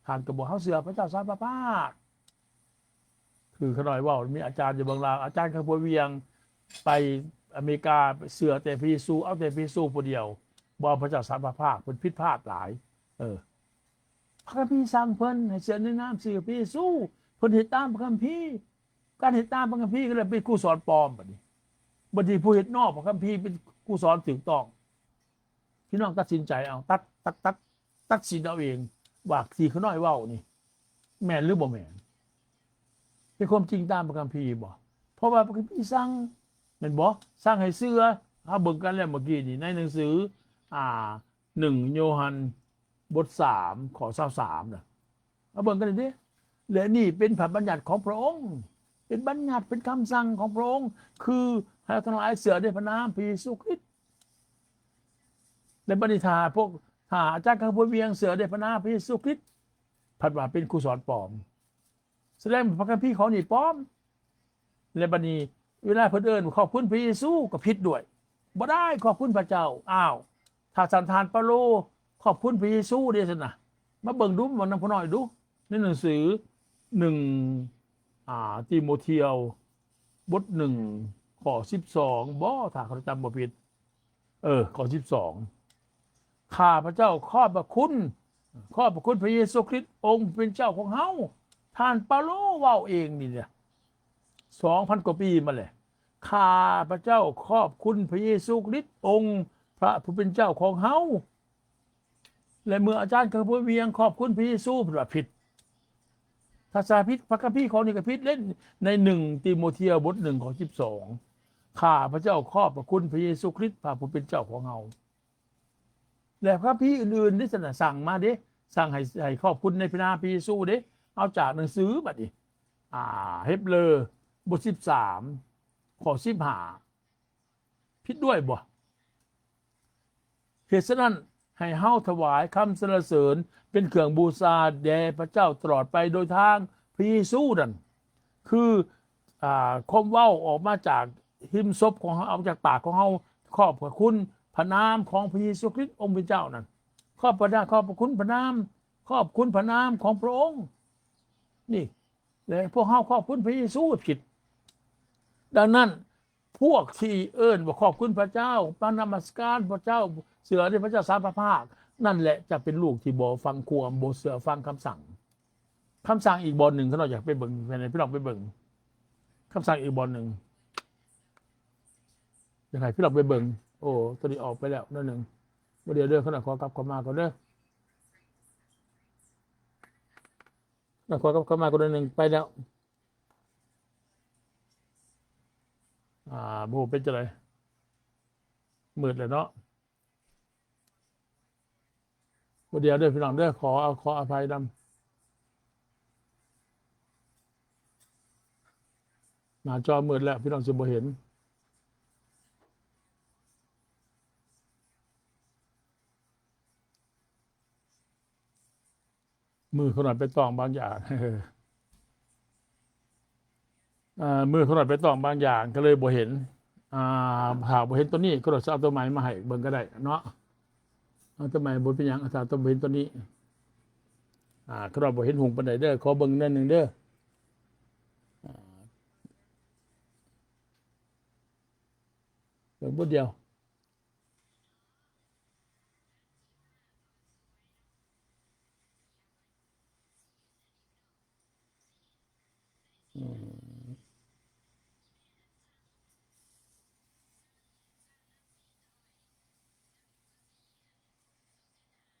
ທ່ານກໍບອກເຮົາເຊື່ອພະເຈົ້າສາມພະພາກ. ຄືຂ້ານ້ອຍເວົ້າ ມີອາຈານຢູ່ເມືອງລາວ, ອາຈານຂ້າພວກວຽງ ໄປອາເມລິກາ ເຊື່ອແຕ່ພະເຢຊູ, ເອົາແຕ່ພະເຢຊູຜູ້ດຽວ, ບໍ່ເອົາພະເຈົ້າສາມພະພາກ. ເພິ່ນຜິດພາດຫຼາຍ. ເອີ ພະຄຳພີສັ່ງເພິ່ນໃຫ້ເຊື່ອໃນນາມຊື່ພະເຢຊູ, ເພິ່ນເຮັດຕາມພະຄຳພີ. ການເຮັດຕາມພະຄຳພີກໍເລີຍເປັນຄູສອນປອມ. ບັດນີ້ ບັດນີ້ຜູ້ເຮັດນອກພະຄຳພີເປັນຄູສອນຖືກຕ້ອງ. ພີ່ນ້ອງຕັດສິນໃຈເອົາ, ຕັດ, ຕັດ, ຕັດ, ຕັດສິນເອົາເອງວ່າທີ່ຂ້ານ້ອຍເວົ້ານີ້ແມ່ນຫຼືບໍ່ແມ່ນ, ເປັນຄວາມຈິງຕາມພະຄຳພີບໍ່? ເພາະວ່າພະຄຳພີສັ່ງ ແມ່ນບໍ່? ສັ່ງໃຫ້ເຊື່ອ. ເຮົາເບິ່ງກັນແລ້ວເມື່ອກີ້ນີ້ ໃນໜັງສື ອ່າ ໜຶ່ງໂຍຮັນ ບົດສາມ ຂໍ້ຊາວສາມນະ. ມາເບິ່ງກັນເດ້. ແລະ ນີ້ເປັນພະບັນຍັດຂອງພະອົງ, ເປັນບັນຍັດ, ເປັນຄຳສັ່ງຂອງພະອົງ, ຄືໃຫ້ເຮົາທັງຫຼາຍເຊື່ອໃນພະນາມພະເຢຊູຄຣິດ. ໃນບັດນີ້ ຖ້າພວກ, ຖ້າອາຈານຂ້າພວກວຽງເຊື່ອໃນພະນາມພະເຢຊູຄຣິດ, ພັດວ່າເປັນຄູສອນປອມ. ສະແດງວ່າພະຄຳພີຂໍ້ນີ້ປອມ. ແລະ ບັດນີ້ເວລາເພິ່ນເອີ້ນຂອບຄຸນພະເຢຊູກໍຜິດດ້ວຍ, ບໍ່ໄດ້ຂອບຄຸນພະເຈົ້າ. ອ້າວ, ຖ້າຊັ້ນທ່ານເປາໂລຂອບຄຸນພະເຢຊູເດ້ຊັ້ນນະ? ມາເບິ່ງດູ, ມານຳຂ້ານ້ອຍດູ ໃນໜັງສື ໜຶ່ງ ອ່າ ຕີໂມທຽວ ບົດໜຶ່ງ ຂໍ້ສິບສອງບໍ? ຖ້າຂ້າພະເຈົ້າຈຳບໍ່ຜິດ. ເອີ ຂໍ້ສິບສອງ ຂ້າພະເຈົ້າຂອບພະຄຸນ, ຂອບພະຄຸນພະເຢຊູຄຣິດ ອົງເປັນເຈົ້າຂອງເຮົາ. ທ່ານເປາໂລເວົ້າເອງນີ້ນະ ສອງພັນກວ່າປີມາແລ້ວ. ຂ້າພະເຈົ້າຂອບຄຸນພະເຢຊູຄຣິດ ອົງພະຜູ້ເປັນເຈົ້າຂອງເຮົາ. ແລະ ເມື່ອອາຈານຂ້າພວກວຽງຂອບຄຸນພະເຢຊູ ເພິ່ນວ່າຜິດ. ພາສາຜິດ, ພະຄຳພີຂໍ້ນີ້ກໍຜິດເດ້. ໃນໜຶ່ງຕີໂມທຽວ ບົດໜຶ່ງ ຂໍ້ສິບສອງ ຂ້າພະເຈົ້າຂອບພະຄຸນພະເຢຊູຄຣິດ ພະຜູ້ເປັນເຈົ້າຂອງເຮົາ. ແລະ ພະຄຳພີອື່ນໆເດ້ຊັ້ນນະ ສັ່ງມາເດ້, ສັ່ງໃຫ້, ໃຫ້ຂອບຄຸນໃນພະນາມພະເຢຊູເດ້. ເອົາຈາກໜັງສືບັດນີ້ ອ່າ ເຮັບເຣີ ບົດສິບສາມ ຂໍ້ສິບຫ້າ ຜິດດ້ວຍບໍ? ເຫດສະນັ້ນ ໃຫ້ເຮົາຖວາຍຄຳສັນລະເສີນເປັນເຄື່ອງບູຊາແດ່ພະເຈົ້າຕະຫຼອດໄປໂດຍທາງພະເຢຊູນັ້ນ, ຄື ອ່າ ຄວາມເວົ້າອອກມາຈາກຮິມສົບຂອງເຮົາ, ອອກຈາກປາກຂອງເຮົາ, ຂອບພະຄຸນພະນາມຂອງພະເຢຊູຄຣິດອົງເປັນເຈົ້ານັ້ນ, ຂອບພະນາມ, ຂອບພະຄຸນພະນາມ, ຂອບຄຸນພະນາມຂອງພະອົງ. ນີ້ ແລະ ພວກເຮົາຂອບຄຸນພະເຢຊູຜິດ. ດັ່ງນັ້ນ ພວກທີ່ເອີ້ນວ່າຂອບຄຸນພະເຈົ້າ, ມານະມັດສະການພະເຈົ້າ, ເຊື່ອໃນພະເຈົ້າສາມພະພາກ, ນັ້ນແຫຼະຈະເປັນລູກທີ່ບໍ່ຟັງຄວາມ, ບໍ່ເຊື່ອຟັງຄຳສັ່ງ. ຄຳສັ່ງອີກບ່ອນໜຶ່ງ, ຂ້ານ້ອຍຢາກໄປເບິ່ງ, ໃຫ້ພີ່ນ້ອງໄປເບິ່ງ. ຄຳສັ່ງອີກບ່ອນໜຶ່ງ. ຢາກໃຫ້ພີ່ນ້ອງໄປເບິ່ງ. ໂອ້ ໂຕນີ້ອອກໄປແລ້ວໜ້ອຍໜຶ່ງ. ບໍ່ດຽວເດີ, ຂ້ານ້ອຍຂໍກັບເຂົ້າມາກ່ອນເດີ. ນະ ຂໍກັບເຂົ້າມາຄົນໜຶ່ງໄປແລ້ວ. ອ່າ ບໍ່ຮູ້ເປັນຈັ່ງໃດ ມືດແລ້ວເນາະ. ບໍ່ດຽວເດີພີ່ນ້ອງເດີ, ຂໍ ຂໍອະໄພນຳ. ໜ້າຈໍມືດແລ້ວ ພີ່ນ້ອງຊິບໍ່ເຫັນ. ມືຂ້ານ້ອຍໄປຕ້ອງບາງຢ່າງ ເອີ ມືຂ້ານ້ອຍໄປຕ້ອງບາງຢ່າງ ກໍເລີຍບໍ່ເຫັນ. ອ່າ ຖ້າບໍ່ເຫັນຕົວນີ້ ຂ້ານ້ອຍຊິເອົາຕົວໃໝ່ມາໃຫ້ເບິ່ງກໍໄດ້ເນາະ. ເອົາຕົວໃໝ່ບໍ່ເປັນຫຍັງ ຖ້າຕົວ ບໍ່ເຫັນຕົວນີ້. ອ່າ ຂ້ານ້ອຍບໍ່ເຫັນຮຸ່ງປານໃດເດີ ຂໍເບິ່ງໜ້ອຍໜຶ່ງເດີ. ອ່າ ເບິ່ງບົດດຽວ. ອືມ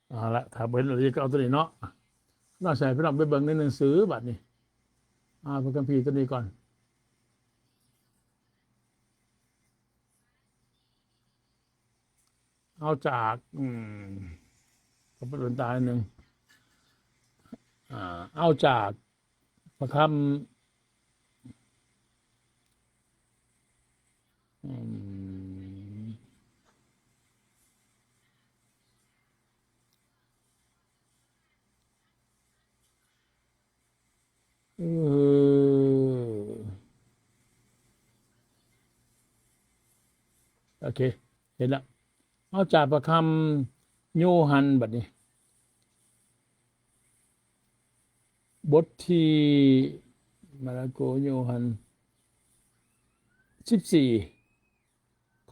ເອົາລະ ຖ້າບໍ່ເຫັນອີ່ຫຼີກໍເອົາຕົວນີ້ເນາະ. ເຮົາຊິໃຫ້ພີ່ນ້ອງໄປເບິ່ງໃນໜັງສືບາດນີ້. ອ່າ ພະຄຳພີຕົວນີ້ກ່ອນ. ເອົາຈາກ ອືມ ຂໍເປີດແວ່ນຕາໜ້ອຍໜຶ່ງ. ອ່າ ເອົາຈາກພະຄຳ ອືມ ເອີ ໂອເຄ ເຫັນລະ. ເອົາຈາກພະຄຳໂຍຮັນ ບັດນີ້ ບົດທີ ມາລະໂກ ໂຍຮັນ ສິບສີ່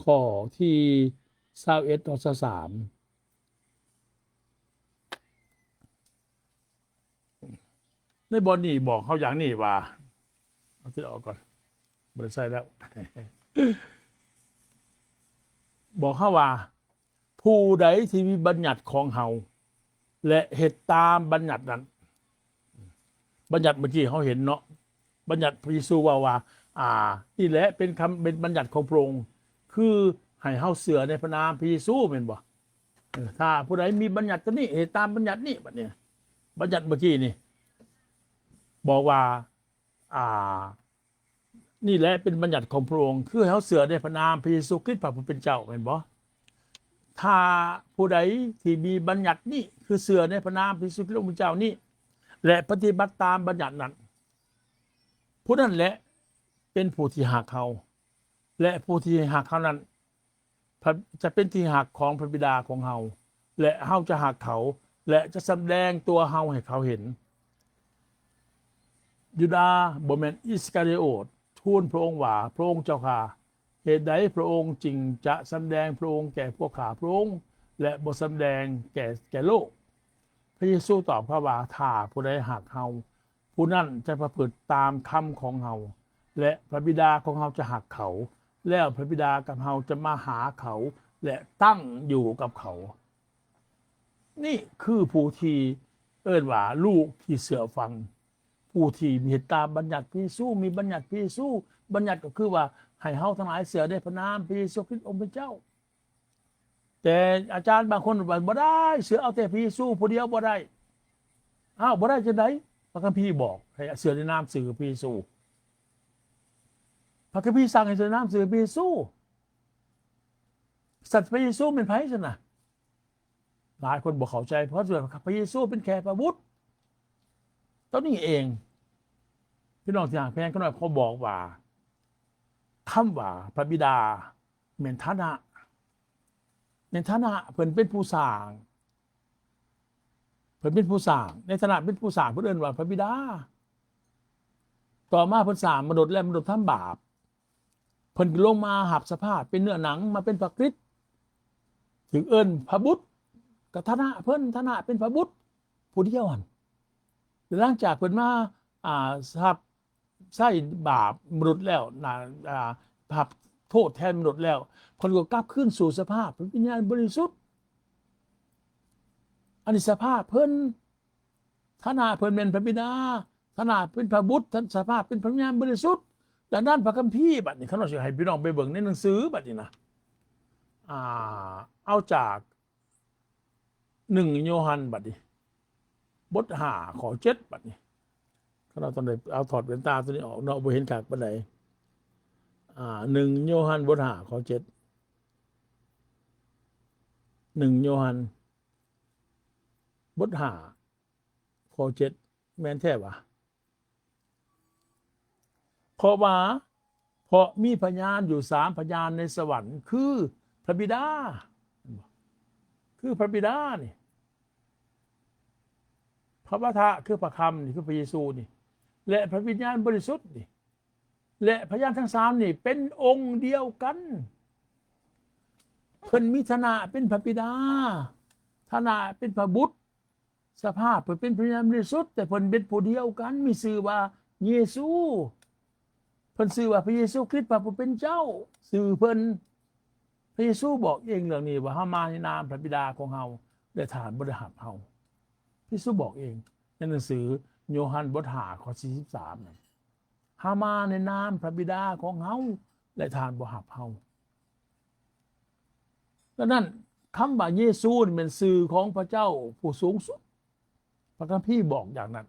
ຂໍ້ທີ ຊາວເອັດ ຮອດ ຊາວສາມ. ໃນບ່ອນນີ້ບອກເຮົາຢ່າງນີ້ວ່າ ເອົາຕົວອອກກ່ອນ ບໍ່ໄດ້ໃສ່ແລ້ວ. ບອກເຮົາວ່າ ຜູ້ໃດທີ່ມີບັນຍັດຂອງເຮົາ ແລະ ເຮັດຕາມບັນຍັດນັ້ນ. ບັນຍັດເມື່ອກີ້ເຮົາເຫັນເນາະ ບັນຍັດພະເຢຊູເວົ້າວ່າ ອ່າ ນີ້ແຫຼະເປັນຄຳ ເປັນບັນຍັດຂອງພະອົງ ຄືໃຫ້ເຮົາເຊື່ອໃນພະນາມພະເຢຊູ ແມ່ນບໍ່? ເອີ ຖ້າຜູ້ໃດມີບັນຍັດຕົວນີ້ ເຮັດຕາມບັນຍັດນີ້ ບັດນີ້ ບັນຍັດເມື່ອກີ້ນີ້ບອກວ່າ ອ່າ ນີ້ແຫຼະເປັນບັນຍັດຂອງພະອົງ ຄືໃຫ້ເຮົາເຊື່ອໃນພະນາມພະເຢຊູຄຣິດ ພະຜູ້ເປັນເຈົ້າ ແມ່ນບໍ່? ຖ້າຜູ້ໃດທີ່ມີບັນຍັດນີ້ ຄືເຊື່ອໃນພະນາມພະເຢຊູຄຣິດ ອົງເປັນເຈົ້ານີ້ ແລະ ປະຕິບັດຕາມບັນຍັດນັ້ນ ຜູ້ນັ້ນແຫຼະເປັນຜູ້ທີ່ຮັກເຮົາ ແລະ ຜູ້ທີ່ຮັກເຮົານັ້ນ ພະ ຈະເປັນທີ່ຮັກຂອງພະບິດາຂອງເຮົາ ແລະ ເຮົາຈະຮັກເຂົາ ແລະ ຈະສຳແດງຕົວເຮົາໃຫ້ເຂົາເຫັນ. ຢູດາ ບໍ່ແມ່ນອິດສະກາຣິໂອດ ທູນພະອົງວ່າ, ພະອົງເຈົ້າຂ້າ, ເຫດໃດພະອົງຈຶ່ງຈະສຳແດງພະອົງແກ່ພວກຂ້າພະອົງ ແລະ ບໍ່ສຳແດງແກ່ ແກ່ໂລກ? ພະເຢຊູຕອບເຂົາວ່າ, ຖ້າຜູ້ໃດຮັກເຮົາ, ຜູ້ນັ້ນຈະປະພຶດຕາມຄຳຂອງເຮົາ ແລະ ພະບິດາຂອງເຮົາຈະຮັກເຂົາ, ແລ້ວພະບິດາກັບເຮົາຈະມາຫາເຂົາ ແລະ ຕັ້ງຢູ່ກັບເຂົາ. ນີ້ຄືຜູ້ທີ່ເອີ້ນວ່າລູກທີ່ເຊື່ອຟັງ, ຜູ້ທີ່ເຮັດຕາມບັນຍັດພະເຢຊູ, ມີບັນຍັດພະເຢຊູ, ບັນຍັດກໍຄືວ່າໃຫ້ເຮົາທັງຫຼາຍເຊື່ອໃນພະນາມພະເຢຊູຄຣິດອົງເປັນເຈົ້າ. ແຕ່ອາຈານບາງຄົນວ່າບໍ່ໄດ້, ເຊື່ອເອົາແຕ່ພະເຢຊູຜູ້ດຽວບໍ່ໄດ້. ອ້າວ ບໍ່ໄດ້ຈັ່ງໃດ? ພະຄຳພີບອກໃຫ້ເຊື່ອໃນນາມຊື່ພະເຢຊູ. ພະຄຳພີສັ່ງໃຫ້ເຊື່ອໃນນາມຊື່ພະເຢຊູ. ສັດພະເຢຊູແມ່ນໃຜຊັ້ນນະ? ຫຼາຍຄົນບໍ່ເຂົ້າໃຈ ເພາະວ່າພະເຢຊູເປັນແຄ່ພະບຸດ. ຕົວນີ້ເອງ ພີ່ນ້ອງທີ່ຮັກແພງ, ຂ້ານ້ອຍຂໍບອກວ່າ ຄຳວ່າພະບິດາ ແມ່ນຖານະ, ແມ່ນຖານະ, ເພິ່ນເປັນຜູ້ສ້າງ, ເພິ່ນເປັນຜູ້ສ້າງ. ໃນຖານະເປັນຜູ້ສ້າງ ເພິ່ນເອີ້ນວ່າພະບິດາ. ຕໍ່ມາເພິ່ນສ້າງມະນຸດ ແລະ ມະນຸດທຳບາບ, ເພິ່ນກໍລົງມາຮັບສະພາບເປັນເນື້ອໜັງ, ມາເປັນພະຄຣິດ, ຖືກເອີ້ນພະບຸດ, ກໍຖານະເພິ່ນ, ຖານະເປັນພະບຸດຜູ້ດຽວຫັ້ນ. ແລະ ຫຼັງຈາກເພິ່ນມາ ອ່າ ຮັບ ໃຊ້ບາບມະນຸດແລ້ວນະ ອ່າ ຮັບໂທດແທນມະນຸດແລ້ວ, ເພິ່ນກໍກັບຄືນສູ່ສະພາບເປັນວິນຍານບໍລິສຸດ. ອັນນີ້ສະພາບເພິ່ນ, ຖານະເພິ່ນແມ່ນພະບິດາ, ຖານະເປັນພະບຸດ, ສະພາບເປັນພະວິນຍານບໍລິສຸດ. ດັ່ງນັ້ນ ພະຄຳພີບັດນີ້ ຂ້ານ້ອຍຊິໃຫ້ພີ່ນ້ອງໄປເບິ່ງໃນໜັງສືບັດນີ້ນະ ອ່າ ເອົາຈາກ ໜຶ່ງໂຍຮັນບັດນີ້ ບົດຫ້າ ຂໍ້ເຈັດ ບັດນີ້. ຂ້ານ້ອຍຕ້ອງໄດ້ເອົາຖອດແວ່ນຕາຕົວນີ້ອອກເນາະ, ບໍ່ເຫັນຄັກປານໃດ. ອ່າ ໜຶ່ງໂຍຮັນ ບົດຫ້າ ຂໍ້ເຈັດ. ໜຶ່ງໂຍຮັນ ບົດຫ້າ ຂໍ້ເຈັດ ແມ່ນແທ້ຫວາ? ເພາະວ່າ ເພາະມີພະຍານຢູ່ສາມພະຍານໃນສະຫວັນ ຄືພະບິດາ ຄືພະບິດານີ້ ພະວະທະ ຄືພະຄຳນີ້ ຄືພະເຢຊູນີ້ ແລະ ພະວິນຍານບໍລິສຸດນີ້ ແລະ ພະຍານທັງສາມນີ້ເປັນອົງດຽວກັນ. ເພິ່ນມີຖານະເປັນພະບິດາ, ຖານະເປັນພະບຸດ, ສະພາບເພິ່ນເປັນພະວິນຍານບໍລິສຸດ, ແຕ່ເພິ່ນເປັນຜູ້ດຽວກັນ, ມີຊື່ວ່າເຢຊູ. ເພິ່ນຊື່ວ່າພະເຢຊູຄຣິດ ພະຜູ້ເປັນເຈົ້າ, ຊື່ເພິ່ນ. ພະເຢຊູບອກເອງເລື່ອງນີ້ວ່າ ເຮົາມາໃນນາມພະບິດາຂອງເຮົາ ແລະ ທ່ານບໍ່ໄດ້ຮັບເຮົາ. ພະເຢຊູບອກເອງໃນໜັງສືໂຍຮັນບົດຫ້າ ຂໍ້ສີ່ສິບສາມນັ້ນ. ເຮົາມາໃນນາມພະບິດາຂອງເຮົາ ແລະ ທ່ານບໍ່ຮັບເຮົາ. ດັ່ງນັ້ນ ຄຳວ່າເຢຊູນີ້ແມ່ນຊື່ຂອງພະເຈົ້າຜູ້ສູງສຸດ. ພະຄຳພີບອກຢ່າງນັ້ນ.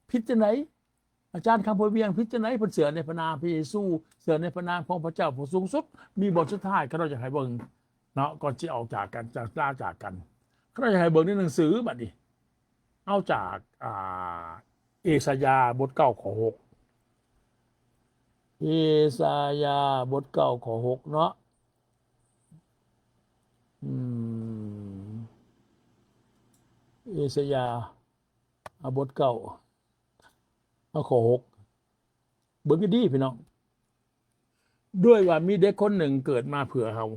ຜິດຈັ່ງໃດ? ອາຈານຄຳພົນວຽງ ຜິດຈັ່ງໃດ? ເພິ່ນເຊື່ອໃນພະນາມພະເຢຊູ, ເຊື່ອໃນພະນາມຂອງພະເຈົ້າຜູ້ສູງສຸດ. ມີບ່ອນສຸດທ້າຍ ຂ້ານ້ອຍຢາກໃຫ້ເບິ່ງເນາະ ກ່ອນຊິອອກຈາກກັນ, ຈາກ ລາຈາກກັນ. ຂ້ານ້ອຍຢາກໃຫ້ເບິ່ງໃນໜັງສືບັດນີ້. ເອົາຈາກ ອ່າ ເອສາຍາບົດເກົ້າ ຂໍ້ຫົກ ເອສາຍາບົດເກົ້າ ຂໍ້ຫົກເນາະ. ອືມ ເອສາຍາ ອາ ບົດເກົ້າ ເອົາຂໍ້ຫົກ ເບິ່ງດີໆ ພີ່ນ້ອງ. ດ້ວຍວ່າມີເດັກຄົນໜຶ່ງເກີດມາເພື່ອເຮົາ,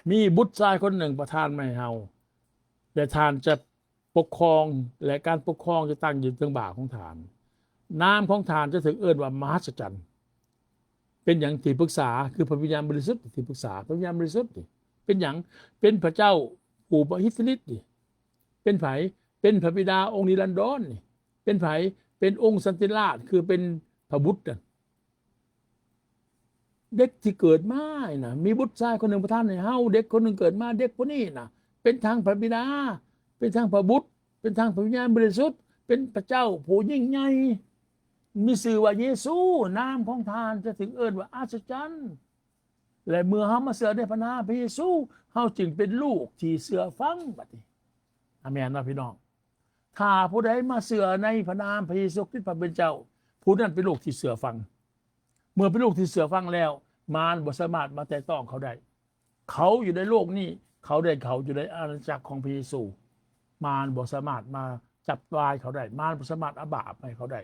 ມີບຸດຊາຍຄົນໜຶ່ງປະທານມາໃຫ້ເຮົາ, ແລະ ທ່ານຈະປົກຄອງ ແລະ ການປົກຄອງຈະຕັ້ງຢູ່ເທິງບ່າຂອງທ່ານ. ນາມຂອງທ່ານຈະຖືກເອີ້ນວ່າມະຫັດສະຈັນ. ເປັນຫຍັງ? ທີ່ປຶກສາ ຄືພະວິນຍານບໍລິສຸດ, ທີ່ປຶກສາ ພະວິນຍານບໍລິສຸດນີ້. ເປັນຫຍັງ? ເປັນພະເຈົ້າຜູ້ມະຫິດທະລິດນີ້. ເປັນໃຜ? ເປັນພະບິດາອົງນິລັນດອນນີ້. ເປັນໃຜ? ເປັນອົງສັນຕິລາດ ຄືເປັນພະບຸດນັ້ນ. ເດັກທີ່ເກີດມານີ້ນະ ມີບຸດຊາຍຄົນໜຶ່ງປະທານໃຫ້ເຮົາ, ເດັກຄົນໜຶ່ງເກີດມາ, ເດັກຜູ້ນີ້ນະ ເປັນທັງພະບິດາ, ເປັນທັງພະບຸດ, ເປັນທັງພະວິນຍານບໍລິສຸດ, ເປັນພະເຈົ້າຜູ້ຍິ່ງໃຫຍ່, ມີຊື່ວ່າເຢຊູ. ນາມຂອງທ່ານຈະຖືກເອີ້ນວ່າອັດສະຈັນ. ແລະ ເມື່ອເຮົາມາເຊື່ອໃນພະນາມພະເຢຊູ, ເຮົາຈຶ່ງເປັນລູກທີ່ເຊື່ອຟັງ. ບັດນີ້ ອາແມນເນາະ ພີ່ນ້ອງ. ຖ້າຜູ້ໃດມາເຊື່ອໃນພະນາມພະເຢຊູຄຣິດ ພະເປັນເຈົ້າ, ຜູ້ນັ້ນເປັນລູກທີ່ເຊື່ອຟັງ. ເມື່ອເປັນລູກທີ່ເຊື່ອຟັງແລ້ວ, ມານບໍ່ສາມາດມາແຕະຕ້ອງເຂົາໄດ້. ເຂົາຢູ່ໃນໂລກນີ້, ເຂົາໄດ້ເຂົ້າຢູ່ໃນອານາຈັກຂອງພະເຢຊູ. ມານບໍ່ສາມາດມາຈັບລາຍເຂົາໄດ້, ມານບໍ່ສາມາດອາບາບໃຫ້ເຂົາໄດ້.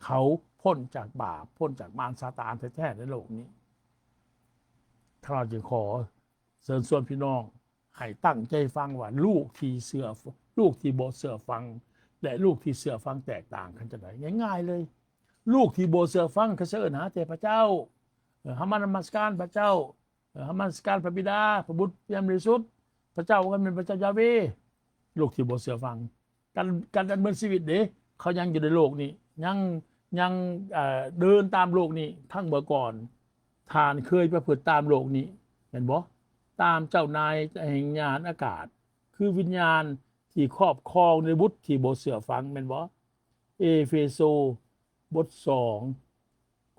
ເຂົາພົ້ນຈາກບາບ, ພົ້ນຈາກມານຊາຕານແທ້ໆໃນໂລກນີ້. ຂ້າພະເຈົ້າຈຶ່ງຂໍເຊີນຊວນພີ່ນ້ອງ ໃຫ້ຕັ້ງໃຈຟັງວ່າ ລູກທີ່ເຊື່ອ ລູກທີ່ບໍ່ເຊື່ອຟັງ ແລະ ລູກທີ່ເຊື່ອຟັງແຕກຕ່າງກັນຈັ່ງໃດ? ງ່າຍໆເລີຍ, ລູກທີ່ບໍ່ເຊື່ອຟັງ ເຂົາຈະເອີ້ນຫາແຕ່ພະເຈົ້າ, ເອີ ເຮົາມານະມັດສະການພະເຈົ້າ, ເອີ ເຮົາມານະມັດສະການພະບິດາ, ພະບຸດ, ພະວິນຍານບໍລິສຸດ, ພະເຈົ້າກໍແມ່ນພະເຈົ້າຢາເວ. ລູກທີ່ບໍ່ເຊື່ອຟັງ ການ ການດຳເນີນຊີວິດເດ້ ເຂົາຍັງຢູ່ໃນໂລກນີ້ ຍັງ ຍັງ ເອີ ເດີນຕາມໂລກນີ້. ຄັ້ງເມື່ອກ່ອນ ທ່ານເຄີຍປະພຶດຕາມໂລກນີ້ ແມ່ນບໍ່? ຕາມເຈົ້ານາຍແຫ່ງຍານອາກາດ ຄືວິນຍານທີ່ຄອບຄອງໃນບຸດທີ່ບໍ່ເຊື່ອຟັງ ແມ່ນບໍ່? ເອເຟໂຊ ບົດສອງ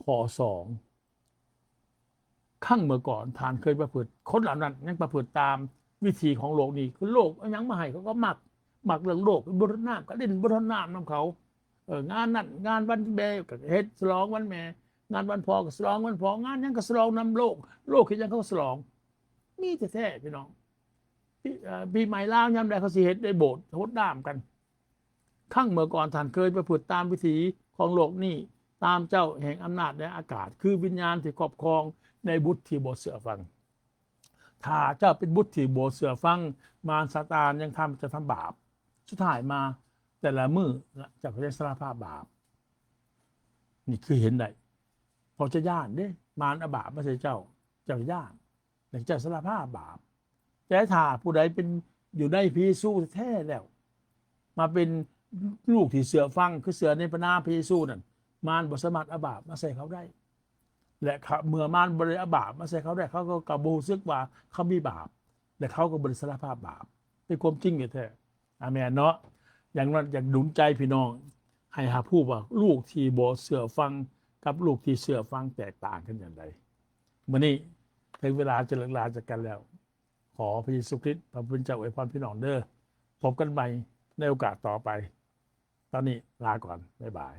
ຂໍ້ສອງ. ຄັ້ງເມື່ອກ່ອນທ່ານເຄີຍປະພຶດ, ຄົນເຫຼົ່ານັ້ນຍັງປະພຶດຕາມວິຖີຂອງໂລກນີ້. ຄືໂລກເອົາຫຍັງມາໃຫ້ ເຂົາກໍມັກ, ມັກເລື່ອງໂລກ, ບຸນທົດນ້ຳກໍຫຼິ້ນບຸນທົດນ້ຳນຳເຂົາ. ເອີ ງານນັ້ນງານວັນແມ່ກໍເຮັດສະຫຼອງວັນແມ່, ງານວັນພໍ່ກໍສະຫຼອງວັນພໍ່, ງານຫຍັງກໍສະຫຼອງນຳໂລກ, ໂລກເຮັດຫຍັງເຂົາກໍສະຫຼອງ. ມີແທ້ໆ ພີ່ນ້ອງ. ປີ ເອີ ປີໃໝ່ລາວຍາມໃດເຂົາຊິເຮັດໃນໂບດ ຫົດນ້ຳກັນ. ຄັ້ງເມື່ອກ່ອນທ່ານເຄີຍປະພຶດຕາມວິຖີຂອງໂລກນີ້, ຕາມເຈົ້າແຫ່ງອຳນາດໃນອາກາດ, ຄືວິນຍານທີ່ຄອບຄອງໃນບຸດທີ່ບໍ່ເຊື່ອຟັງ. ຖ້າເຈົ້າເປັນບຸດທີ່ບໍ່ເຊື່ອຟັງ, ມານຊາຕານຍັງທຳ ຈະທຳບາບ. ສຸດທ້າຍມາ ແຕ່ລະມື້ເຈົ້າກໍຈະສາລະພາບບາບ. ນີ້ຄືເຫັນໄດ້. ເພາະຈະຢ້ານເດ້, ມານເອົາບາບມາໃສ່ເຈົ້າ, ເຈົ້າຢ້ານ. ແລະ ເຈົ້າສາລະພາບບາບ. ແຕ່ຖ້າຜູ້ໃດເປັນ ຢູ່ໃນພະເຢຊູແທ້ໆແລ້ວ, ມາເປັນລູກທີ່ເຊື່ອຟັງ, ຄືເຊື່ອໃນພະນາມພະເຢຊູນັ້ນ, ມານບໍ່ສາມາດເອົາບາບມາໃສ່ເຂົາໄດ້. ແລະ ເມື່ອມານບໍ່ໄດ້ເອົາບາບມາໃສ່ເຂົາໄດ້, ເຂົາກໍ ກໍບໍ່ຮູ້ສຶກວ່າເຂົາມີບາບ, ແລະ ເຂົາກໍບໍ່ໄດ້ສາລະພາບບາບ. ເປັນຄວາມຈິງແທ້ໆ. ອາແມນເນາະ. ຢ່າງນັ້ນ ຢາກດຸນໃຈພີ່ນ້ອງໃຫ້ຮັບຮູ້ວ່າ ລູກທີ່ບໍ່ເຊື່ອຟັງກັບລູກທີ່ເຊື່ອຟັງແຕກຕ່າງກັນຢ່າງໃດ. ມື້ນີ້ເຖິງເວລາຈະເລີກລາຈາກກັນແລ້ວ. ຂໍພະເຢຊູຄຣິດ ພະຜູ້ເປັນເຈົ້າອວຍພອນພີ່ນ້ອງເດີ້. ພົບກັນໃໝ່ ໃນໂອກາດຕໍ່ໄປ. ຕອນນີ້ລາກ່ອນ ບາຍບາຍ.